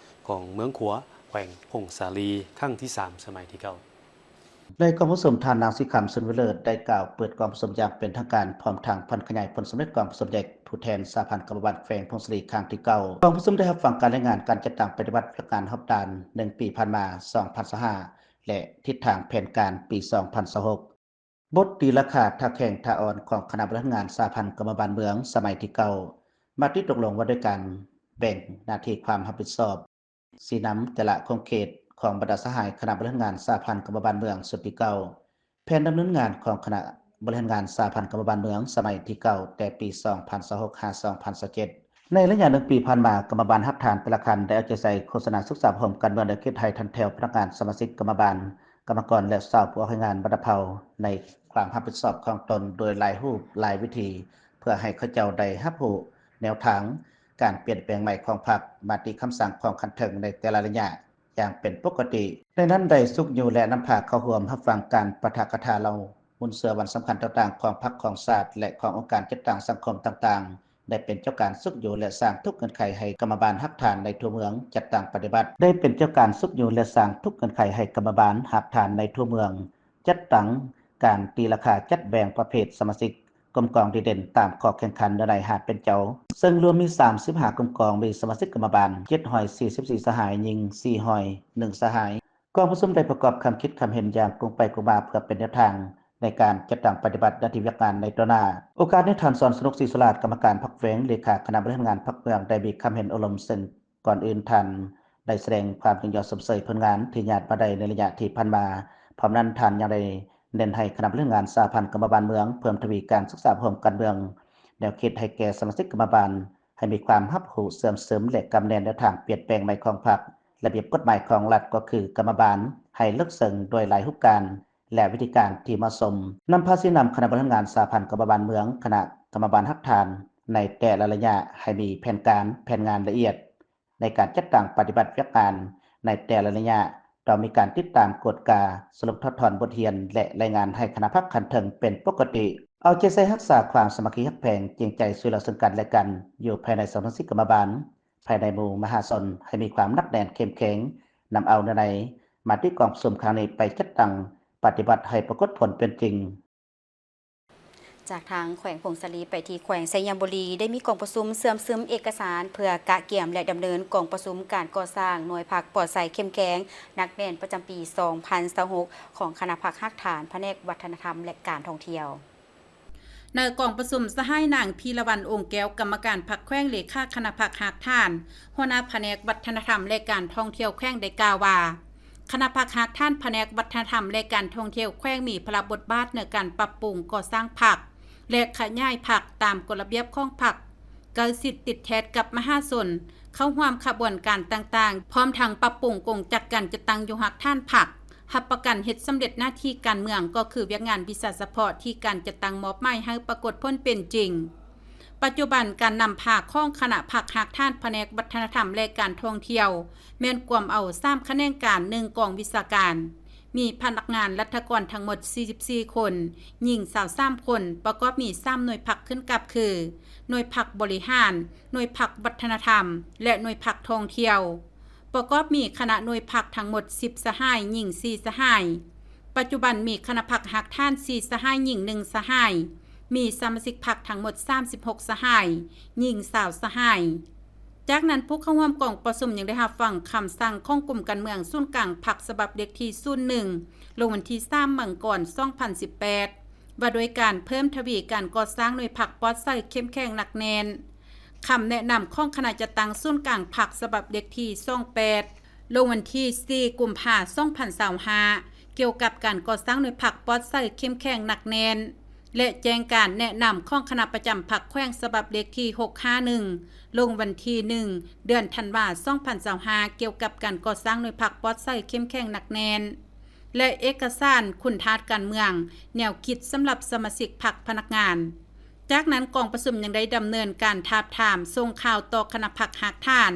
ຂອງເມືອງຂົວ ແຂວງຜົ້ງສາລີ ຄັ້ງທີສາມ ສະໄໝທີເກົ້າ. ໃນກອງປະຊຸມ ທ່ານນາງ ສີຄຳ ສຸນວິເລີດ ໄດ້ກ່າວເປີດກອງປະຊຸມຢ່າງເປັນທາງການ, ພ້ອມທັງຜ່ອນຂະຫຍາຍຜົນສຳເລັດກອງປະຊຸມໃຫຍ່ຜູ້ແທນສະຫະພັນກຳມະບານແຂວງຜົ້ງສາລີ ຄັ້ງທີເກົ້າ. ກອງປະຊຸມໄດ້ຮັບຟັງການລາຍງານການຈັດຕັ້ງປະຕິບັດວຽກງານຮອບດ້ານ ໜຶ່ງປີຜ່ານມາ ສອງພັນຊາວຫ້າ ແລະ ທິດທາງແຜນການປີສອງພັນຊາວຫົກ. ບົດຕີລາຄາທ່າແຂງທ່າອ່ອນຂອງຄະນະບໍລິຫານງານສະຫະພັນກຳມະບານເມືອງສະໄໝທີເກົ້າ ມະຕິຕົກລົງວ່າດ້ວຍການແບ່ງໜ້າທີ່ຄວາມຮັບຜິດຊອບ, ຊີ້ນຳແຕ່ລະຂົງເຂດຂອງບັນດາສະຫາຍຄະນະບໍລິຫານງານສະຫະພັນກຳມະບານເມືອງຊຸດທີເກົ້າ, ແຜນດຳເນີນງານຂອງຄະນະບໍລິຫານງານສະຫະພັນກຳມະບານເມືອງສະໄໝທີເກົ້າ ແຕ່ປີສອງພັນຊາວຫົກ ຫາ ສອງພັນຊາວເຈັດ. ໃນໄລຍະໜຶ່ງປີຜ່ານມາ, ກຳມະບານຮາກຖານແຕ່ລະຂັ້ນໄດ້ເອົາໃຈໃສ່ໂຄສະນາສຶກສາອົບຮົມການເມືອງ ແລະ ເຮັດໃຫ້ທັນແຖວພະນັກງານ, ສະມາຊິກ, ກຳມະບານ, ກຳມະກອນ ແລະ ຊາວຜູ້ອອກແຮງງານບັນດາເຜົ່າໃນຄວາມຮັບຜິດຊອບຂອງຕົນໂດຍຫຼາຍຮູບຫຼາຍວິທີ ເພື່ອໃຫ້ເຂົາເຈົ້າໄດ້ຮັບຮູ້ແນວທາງການປ່ຽນແປງໃໝ່ຂອງພັກ, ມະຕິຄຳສັ່ງຂອງຂັ້ນເທິງໃນແຕ່ລະໄລຍະຢ່າງເປັນປົກກະຕິ. ໃນນັ້ນໄດ້ຊຸກຍູ້ ແລະ ນຳພາເຂົ້າຮ່ວມຮັບຟັງການປາຖະກະຖາເລົ່າມູນເຊື້ອວັນສຳຄັນຕ່າງໆຂອງພັກ, ຂອງຊາດ ແລະ ຂອງອົງການຈັດຕັ້ງສັງຄົມຕ່າງໆ, ໄດ້ເປັນເຈົ້າການຊຸກຍູ້ ແລະ ສ້າງທຸກເງື່ອນໄຂໃຫ້ກຳມະບານຮາກຖານໃນທົ່ວເມືອງຈັດຕັ້ງປະຕິບັດ, ໄດ້ເປັນເຈົ້າການຊຸກຍູ້ ແລະ ສ້າງທຸກເງື່ອນໄຂໃຫ້ກຳມະບານຮາກຖານໃນທົ່ວເມືອງ ຈັດຕັ້ງ ການຕີລາຄາຈັດແບ່ງປະເພດສະມາຊິກ ກົມກອງດີເດັ່ນຕາມຂໍ້ແຂ່ງຂັນເນື້ອໃນຫ້າເປັນເຈົ້າ, ເຊິ່ງລວມມີສາມສິບຫ້າກົມກອງ, ມີສະມາຊິກກຳມະບານເຈັດຮ້ອຍສີ່ສິບສີ່ສະຫາຍ, ຍິງສີ່ຮ້ອຍໜຶ່ງສະຫາຍ. ກອງປະຊຸມໄດ້ປະກອບຄຳຄິດຄຳເຫັນຢ່າງກົງໄປກົງມາ ເພື່ອເປັນແນວທາງໃນການຈັດຕັ້ງປະຕິບັດໜ້າທີ່ວຽກງານໃນຕໍ່ໜ້າ. ໂອກາດນີ້ ທ່ານ ສອນສະໜຸກ ສີສຸລາດ ກຳມະການພັກແຂວງ, ເລຂາຄະນະບໍລິຫານງານພັກເມືອງ ໄດ້ມີຄຳເຫັນໂອ້ລົມ, ເຊິ່ງ ກ່ອນອື່ນທ່ານໄດ້ສະແດງຄວາມຍິນຍອມຊົມເຊີຍຜົນງານທີ່ຍາດມາໄດ້ໃນໄລຍະທີ່ຜ່ານມາ. ພ້ອມນັ້ນ, ທ່ານຍັງໄດ້ເນັ້ນໃຫ້ຄະນະບໍລິຫານງານສະຫະພັນກຳມະບານເມືອງ ເພີ່ມທະວີການສຶກສາອົບຮົມການເມືອງ, ແນວຄິດໃຫ້ແກ່ສະມາຊິກກຳມະບານ ໃຫ້ມີຄວາມຮັບຮູ້ເຊື່ອມຊຶມ ແລະ ກຳແໜ້ນແນວທາງປ່ຽນແປງໃໝ່ຂອງພັກ, ລະບຽບກົດໝາຍຂອງລັດ ກໍຄືກຳມະບານ ໃຫ້ເລິກເຊິ່ງໂດຍຫຼາຍຮູບການ ແລະ ວິທີການທີ່ເໝາະສົມ. ນຳພາຊີ້ນຳຄະນະບໍລິຫານງານສະຫະພັນກຳມະບານເມືອງ, ຄະນະກຳມະບານຮາກຖານໃນແຕ່ລະໄລຍະ ໃຫ້ມີແຜນການ, ແຜນງານລະອຽດ ໃນການຈັດຕັ້ງປະຕິບັດວຽກງານໃນແຕ່ລະໄລຍະ, ຕ້ອງມີການຕິດຕາມ, ກວດກາ, ສະຫຼຸບຖອດຖອນບົດຮຽນ ແລະ ລາຍງານໃຫ້ຄະນະພັກຂັ້ນເທິງເປັນປົກກະຕິ. ເອົາໃຈໃສ່ຮັກສາຄວາມສາມັກຄີຮັກແພງ, ຈິງໃຈຊ່ວຍເຫຼືອເຊິ່ງກັນ ແລະ ກັນ ຢູ່ພາຍໃນສະມາຊິກກຳມະບານ, ພາຍໃນໝູ່ມະຫາຊົນ ໃຫ້ມີຄວາມໜັກແໜ້ນເຂັ້ມແຂງ, ນຳເອົາເນື້ອໃນມະຕິກອງປະຊຸມຄັ້ງນີ້ໄປຈັດຕັ້ງປະຕິບັດໃຫ້ປາກົດຜົນເປັນຈິງ. ຈາກທາງແຂວງຜົ້ງສາລີໄປທີ່ແຂວງໄຊຍະບູລີ ໄດ້ມີກອງປະຊຸມເຊື່ອມຊຶມເອກະສານ ເພື່ອກະກຽມ ແລະ ດຳເນີນກອງປະຊຸມການກໍ່ສ້າງໜ່ວຍພັກປອດໃສເຂັ້ມແຂງໜັກແໜ້ນປະຈຳປີສອງພັນຊາວຫົກ ຂອງຄະນະພັກຮາກຖານພະແນກວັດທະນະທຳ ແລະ ການທ່ອງທ່ຽວ. ໃນກອງປະຊຸມ, ສະຫາຍນາງ ພີລະວັນ ອົງແກ້ວ ກຳມະການພັກແຂວງ, ເລຂາຄະນະພັກຮາກຖານ, ຫົວໜ້າພະແນກວັດທະນະທຳ ແລະ ການທ່ອງທ່ຽວແຂວງ ໄດ້ກ່າວວ່າ ຄະນະພັກຮາກຖານພະແນກວັດທະນະທຳ ແລະ ການທ່ອງທ່ຽວແຂວງ ມີພາລະບົດບາດໃນການປັບປຸງກໍ່ສ້າງພັກ ແລະ ຂະຫຍາຍພັກຕາມກົດລະບຽບຂອງພັກ, ໃກ້ຊິດຕິດແທດກັບມະຫາຊົນ, ເຂົ້າຮ່ວມຂະບວນການຕ່າງໆ, ພ້ອມທັງປັບປຸງກົງຈັກການຈັດຕັ້ງຢູ່ຮາກຖານພັກ, ຮັບປະກັນເຮັດສຳເລັດໜ້າທີ່ການເມືອງ ກໍຄືວຽກງານວິຊາສະເພາະທີ່ການຈັດຕັ້ງມອບໝາຍໃຫ້ປາກົດຜົນເປັນຈິງ. ປັດຈຸບັນການນຳພາຂອງຄະນະພັກຮາກຖານພະແນກວັດທະນະທຳ ແລະ ການທ່ອງທ່ຽວ ແມ່ນກວມເອົາສາມຂະແໜງການ, ໜຶ່ງກອງວິຊາການ, ມີພະນັກງານລັດຖະກອນທັງໝົດສີ່ສິບສີ່ຄົນ, ຍິງຊາວສາມຄົນ, ປະກອບມີສາມໜ່ວຍພັກຂຶ້ນກັບຄື ໜ່ວຍພັກບໍລິຫານ, ໜ່ວຍພັກວັດທະນະທຳ ແລະ ໜ່ວຍພັກທ່ອງທ່ຽວ. ປະກອບມີຄະນະໜ່ວຍພັກທັງໝົດສິບສະຫາຍ, ຍິງສີ່ສະຫາຍ. ປັດຈຸບັນມີຄະນະພັກຮາກຖານສີ່ສະຫາຍ, ຍິງໜຶ່ງສະຫາຍ, ມີສະມາຊິກພັກທັງໝົດສາມສິບຫົກສະຫາຍ, ຍິງຊາວສະຫາຍ. ຈາກນັ້ນ, ຜູ້ເຂົ້າຮ່ວມກອງປະຊຸມຍັງໄດ້ຮັບຟັງຄຳສັ່ງຂອງກົມການເມືອງສູນກາງພັກ ສະບັບເລກທີສູນໜຶ່ງ ລົງວັນທີສາມ ມັງກອນ ສອງພັນສິບແປດ ວ່າດ້ວຍການເພີ່ມທະວີການກໍ່ສ້າງໜ່ວຍພັກປອດໃສເຂັ້ມແຂງໜັກແໜ້ນ. ຄຳແນະນຳຂອງຄະນະຈັດຕັ້ງສູນກາງພັກ ສະບັບເລກທີສອງແປດ ລົງວັນທີສີ່ ກຸມພາ ສອງພັນຊາວຫ້າ ກ່ຽວກັບການກໍ່ສ້າງໜ່ວຍພັກປອດໃສເຂັ້ມແຂງໜັກແໜ້ນ ແລະ ແຈ້ງການແນະນຳຂອງຄະນະປະຈຳພັກແຂວງ ສະບັບເລກທີຫົກຫ້າໜຶ່ງ ລົງວັນທີໜຶ່ງ ເດືອນທັນວາ ສອງພັນຊາວຫ້າ ກ່ຽວກັບການກໍ່ສ້າງໜ່ວຍພັກປອດໃສເຂັ້ມແຂງໜັກແໜ້ນ ແລະ ເອກະສານຄຸນທາດການເມືອງ, ແນວຄິດສຳລັບສະມາຊິກພັກ, ພະນັກງານ. ຈາກນັ້ນ, ກອງປະຊຸມຍັງໄດ້ດຳເນີນການທາບທາມ, ສົ່ງຂ່າວຕໍ່ຄະນະພັກຮາກຖານ,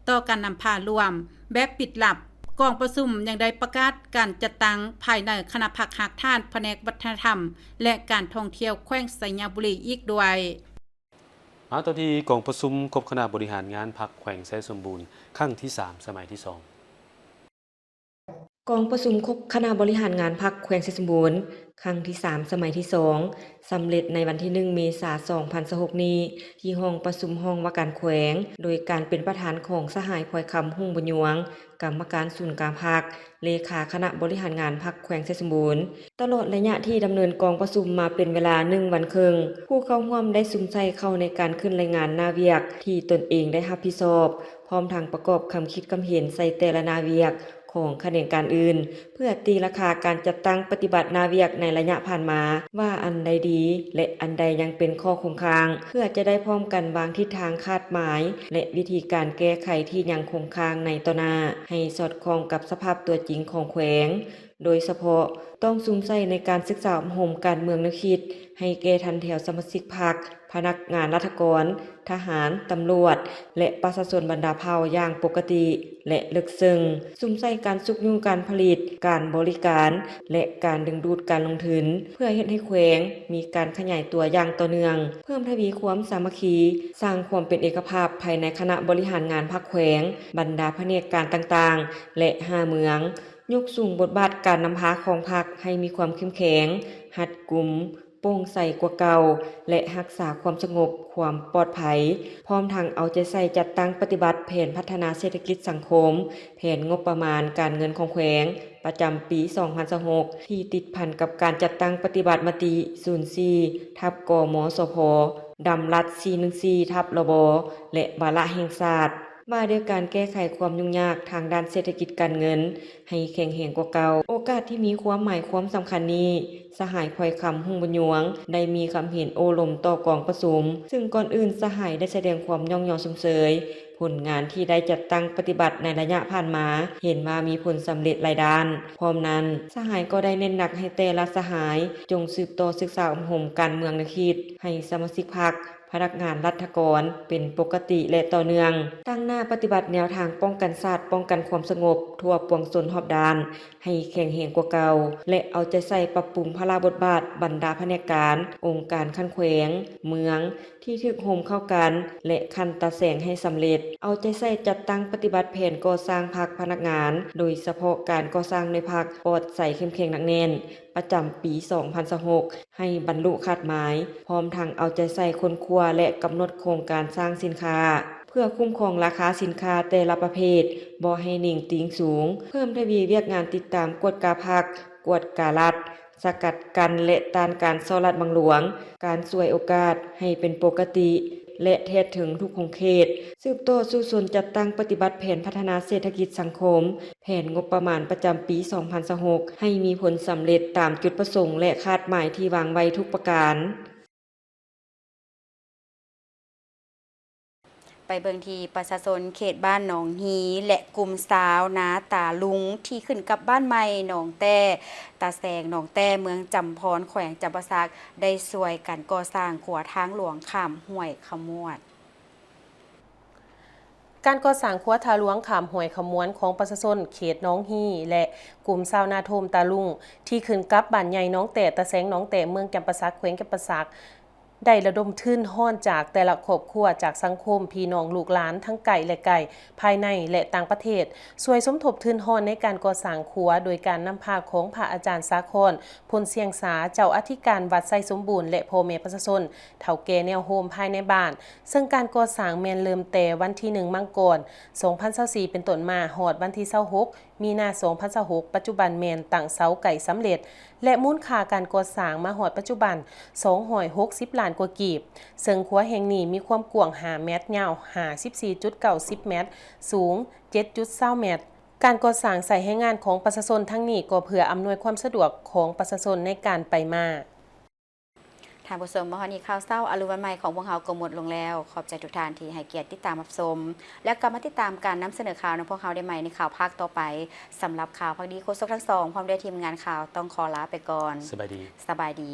ຕໍ່ການນຳພາລວມແບບປິດລັບ. ກອງປະຊຸມຍັງໄດ້ປະກາດການຈັດຕັ້ງພາຍໃນຄະນະພັກຮາກຖານພະແນກວັດທະນະທຳ ແລະ ການທ່ອງທ່ຽວແຂວງໄຊຍະບູລີອີກດ້ວຍ. ມາຕໍ່ທີ່ກອງປະຊຸມຄົບຄະນະບໍລິຫານງານພັກແຂວງໄຊສົມບູນ ຄັ້ງທີສາມ ສະໄໝທີສອງ. ກອງປະຊຸມຄົບຄະນະບໍລິຫານງານພັກແຂວງໄຊສົມບູນ ຄັ້ງທີສາມ ສະໄໝທີສອງ ສຳເລັດໃນວັນທີໜຶ່ງ ເມສາ ສອງພັນຊາວຫົກນີ້ ທີ່ຫ້ອງປະຊຸມຫ້ອງວ່າການແຂວງ ໂດຍການເປັນປະທານຂອງສະຫາຍ ພອຍຄຳ ຮຸ່ງບຸນຍວງ ກຳມະການສູນກາງພັກ, ເລຂາຄະນະບໍລິຫານງານພັກແຂວງໄຊສົມບູນ. ຕະຫຼອດໄລຍະທີ່ດຳເນີນກອງປະຊຸມມາເປັນເວລາໜຶ່ງວັນເຄິ່ງ, ຜູ້ເຂົ້າຮ່ວມໄດ້ສຸມໃສ່ເຂົ້າໃນການຂຶ້ນລາຍງານໜ້າວຽກທີ່ຕົນເອງໄດ້ຮັບຜິດຊອບ, ພ້ອມທັງປະກອບຄຳຄິດຄຳເຫັນໃສ່ແຕ່ລະໜ້າວຽກຂອງຂະແໜງການອື່ນ, ເພື່ອຕີລາຄາການຈັດຕັ້ງປະຕິບັດໜ້າວຽກໃນໄລຍະຜ່ານມາ ວ່າອັນໃດດີ ແລະ ອັນໃດຍັງເປັນຂໍ້ຄົງຄ້າງ, ເພື່ອຈະໄດ້ພ້ອມກັນວາງທິດທາງຄາດໝາຍ ແລະ ວິທີການແກ້ໄຂທີ່ຍັງຄົງຄ້າງໃນຕໍ່ໜ້າ ໃຫ້ສອດຄ່ອງກັບສະພາບຕົວຈິງຂອງແຂວງ. ໂດຍສະເພາະຕ້ອງສຸມໃສ່ໃນການສຶກສາອົບຮົມການເມືອງແນວຄິດ ໃຫ້ແກ່ຖັນແຖວສະມາຊິກພັກ, ພະນັກງານລັດຖະກອນ, ທະຫານ, ຕຳຫຼວດ ແລະ ປະຊາຊົນບັນດາເຜົ່າຢ່າງປົກກະຕິ ແລະ ເລິກເຊິ່ງ, ສຸມໃສ່ການຊຸກຍູ້ການຜະລິດ, ການບໍລິການ ແລະ ການດຶງດູດການລົງທຶນ ເພື່ອເຮັດໃຫ້ແຂວງມີການຂະຫຍາຍຕົວຢ່າງຕໍ່ເນື່ອງ, ເພີ່ມທະວີຄວາມສາມັກຄີ, ສ້າງຄວາມເປັນເອກະພາບພາຍໃນຄະນະບໍລິຫານງານພັກແຂວງ, ບັນດາພະແນກການຕ່າງໆ ແລະ ຫ້າເມືອງ. ຍົກສູງບົດບາດການນຳພາຂອງພັກໃຫ້ມີຄວາມເຂັ້ມແຂງ, ຮັດກຸມ, ໂປ່ງໃສກວ່າເກົ່າ ແລະ ຮັກສາຄວາມສະຫງົບ, ຄວາມປອດໄພ, ພ້ອມທັງເອົາໃຈໃສ່ຈັດຕັ້ງປະຕິບັດແຜນພັດທະນາເສດຖະກິດສັງຄົມ, ແຜນງົບປະມານການເງິນຂອງແຂວງ ປະຈຳປີສອງພັນຊາວຫົກ ທີ່ຕິດພັນກັບການຈັດຕັ້ງປະຕິບັດມະຕິສູນສີ່ ທັບ ກມສພ, ດຳລັດສີ່ໜຶ່ງສີ່ ທັບ ລບ ແລະ ວາລະແຫ່ງຊາດ ວ່າດ້ວຍການແກ້ໄຂຄວາມຫຍຸ້ງຍາກທາງດ້ານເສດຖະກິດການເງິນໃຫ້ແຂງແຮງກວ່າເກົ່າ. ໂອກາດທີ່ມີຄວາມໝາຍຄວາມສຳຄັນນີ້, ສະຫາຍ ພອຍຄຳ ຮຸ່ງບຸນຍວງ ໄດ້ມີຄຳເຫັນໂອ້ລົມຕໍ່ກອງປະຊຸມ, ຊຶ່ງກ່ອນອື່ນສະຫາຍໄດ້ສະແດງຄວາມຍ້ອງຍໍຊົມເຊີຍ ຜົນງານທີ່ໄດ້ຈັດຕັ້ງປະຕິບັດໃນໄລຍະຜ່ານມາ, ເຫັນວ່າມີຜົນສຳເລັດຫຼາຍດ້ານ. ພ້ອມນັ້ນ, ສະຫາຍກໍໄດ້ເນັ້ນໜັກໃຫ້ແຕ່ລະສະຫາຍ ຈົ່ງສືບຕໍ່ສຶກສາອົບຮົມການເມືອງໃນເຂດ, ໃຫ້ສະມາຊິກພັກ, ພະນັກງານລັດຖະກອນເປັນປົກກະຕິ ແລະ ຕໍ່ເນື່ອງ, ຕັ້ງໜ້າປະຕິບັດແນວທາງປ້ອງກັນຊາດ, ປ້ອງກັນຄວາມສະຫງົບທົ່ວປວງຊົນຮອບດ້ານ ໃຫ້ແຂງແຮງກວ່າເກົ່າ ແລະ ເອົາໃຈໃສ່ປັບປຸງພາລະບົດບາດບັນດາພະແນກການ, ອົງການຂັ້ນແຂວງ, ເມືອງ ທີ່ຖືກໂຮມເຂົ້າກັນ ແລະ ຂັ້ນຕາແສງໃຫ້ສຳເລັດ, ເອົາໃຈໃສ່ຈັດຕັ້ງປະຕິບັດແຜນກໍ່ສ້າງພັກພະນັກງານ, ໂດຍສະເພາະການກໍ່ສ້າງໜ່ວຍພັກປອດໃສເຂັ້ມແຂງໜັກແໜ້ນ ປະຈຳປີສອງພັນຊາວຫົກ ໃຫ້ບັນລຸຄາດໝາຍ, ພ້ອມທັງເອົາໃຈໃສ່ຄົ້ນຄວ້າ ແລະ ກຳນົດໂຄງການສ້າງສິນຄ້າ ເພື່ອຄຸ້ມຄອງລາຄາສິນຄ້າແຕ່ລະປະເພດ ບໍ່ໃຫ້ເໜັງຕີງສູງ, ເພີ່ມທະວີວຽກງານຕິດຕາມກວດກາພັກ, ກວດກາລັດ, ສະກັດກັ້ນ ແລະ ຕ້ານການສໍ້ລາດບັງຫຼວງ, ການສວຍໂອກາດໃຫ້ເປັນປົກກະຕິ ແລະ ແທດເຖິງທຸກຂົງເຂດ, ສືບຕໍ່ສູ້ຊົນຈັດຕັ້ງປະຕິບັດແຜນພັດທະນາເສດຖະກິດສັງຄົມ, ແຜນງົບປະມານປະຈຳປີສອງພັນຊາວຫົກ ໃຫ້ມີຜົນສຳເລັດຕາມຈຸດປະສົງ ແລະ ຄາດໝາຍທີ່ວາງໄວ້ທຸກປະການ. ໄປເບິ່ງທີ່ປະຊາຊົນເຂດບ້ານໜອງຮີ ແລະ ກຸ່ມຊາວນາຕາລຸງ ທີ່ຂຶ້ນກັບບ້ານໃໝ່ໜອງແຕ້, ຕາແສງໜອງແຕ້, ເມືອງຈຳພອນ, ແຂວງຈຳປາສັກ ໄດ້ຊ່ວຍກັນກໍ່ສ້າງຂົວທາງຫຼວງຂ້າມຫ້ວຍຂະມວນ. ການກໍ່ສ້າງຂົວທາງຫຼວງຂ້າມຫ້ວຍຂະມວນຂອງປະຊາຊົນເຂດໜອງຮີ ແລະ ກຸ່ມຊາວນາໂທມຕາລຸງ ທີ່ຂຶ້ນກັບບ້ານໃຫຍ່ໜອງແຕ້, ຕາແສງໜອງແຕ້, ເມືອງຈຳປາສັກ, ແຂວງຈຳປາສັກ ໄດ້ລະດົມທຶນຮອນຈາກແຕ່ລະຄອບຄົວ, ຈາກສັງຄົມ, ພີ່ນ້ອງ, ລູກຫຼານ ທັງໃກ້ ແລະ ໄກ, ພາຍໃນ ແລະ ຕ່າງປະເທດ ຊ່ວຍສົມທົບທຶນຮອນໃນການກໍ່ສ້າງຂົວ ໂດຍການນຳພາຂອງພະອາຈານສາຄອນ ພົນຊຽງສາ, ເຈົ້າອະທິການວັດໄຊສົມບູນ ແລະ ພໍ່ແມ່ປະຊາຊົນ, ເຖົ້າແກ່ແນວໂຮມພາຍໃນບ້ານ, ເຊິ່ງການກໍ່ສ້າງແມ່ນເລີ່ມແຕ່ວັນທີໜຶ່ງ ມັງກອນ ສອງພັນຊາວສີ່ ເປັນຕົ້ນມາ ຮອດວັນທີຊາວຫົກ ມີນາ ສອງພັນຊາວຫົກ ປັດຈຸບັນແມ່ນຕັ້ງເສົາໃກ້ສຳເລັດ ແລະ ມູນຄ່າການກໍ່ສ້າງມາຮອດປັດຈຸບັນ ສອງຮ້ອຍຫົກສິບລ້ານກວ່າກີບ, ເຊິ່ງຂົວແຫ່ງນີ້ມີຄວາມກວ້າງຫ້າແມັດ, ຍາວຫ້າສິບສີ່ຈຸດເກົ້າສິບແມັດ, ສູງເຈັດຈຸດຊາວແມັດ. ການກໍ່ສ້າງໃຊ້ແຮງງານຂອງປະຊາຊົນ, ທັງນີ້ກໍເພື່ອອຳນວຍຄວາມສະດວກຂອງປະຊາຊົນໃນການໄປມາ. ທ່ານຜູ້ຊົມ, ມາຮອດນີ້ ຂ່າວເຊົ້າອາລຸນວັນໃໝ່ຂອງພວກເຮົາກໍໝົດລົງແລ້ວ. ຂອບໃຈທຸກທ່ານທີ່ໃຫ້ກຽດຕິດຕາມຮັບຊົມ ແລ້ວກັບມາຕິດຕາມການນຳສະເໜີຂ່າວນຳພວກເຮົາໄດ້ໃໝ່ໃນຂ່າວພາກຕໍ່ໄປ. ສຳລັບຂ່າວພາກນີ້, ໂຄສົກທັງສອງ ພ້ອມດ້ວຍທີມງານຂ່າວ ຕ້ອງຂໍລາໄປກ່ອນ. ສະບາຍດີ. ສະບາຍດີ.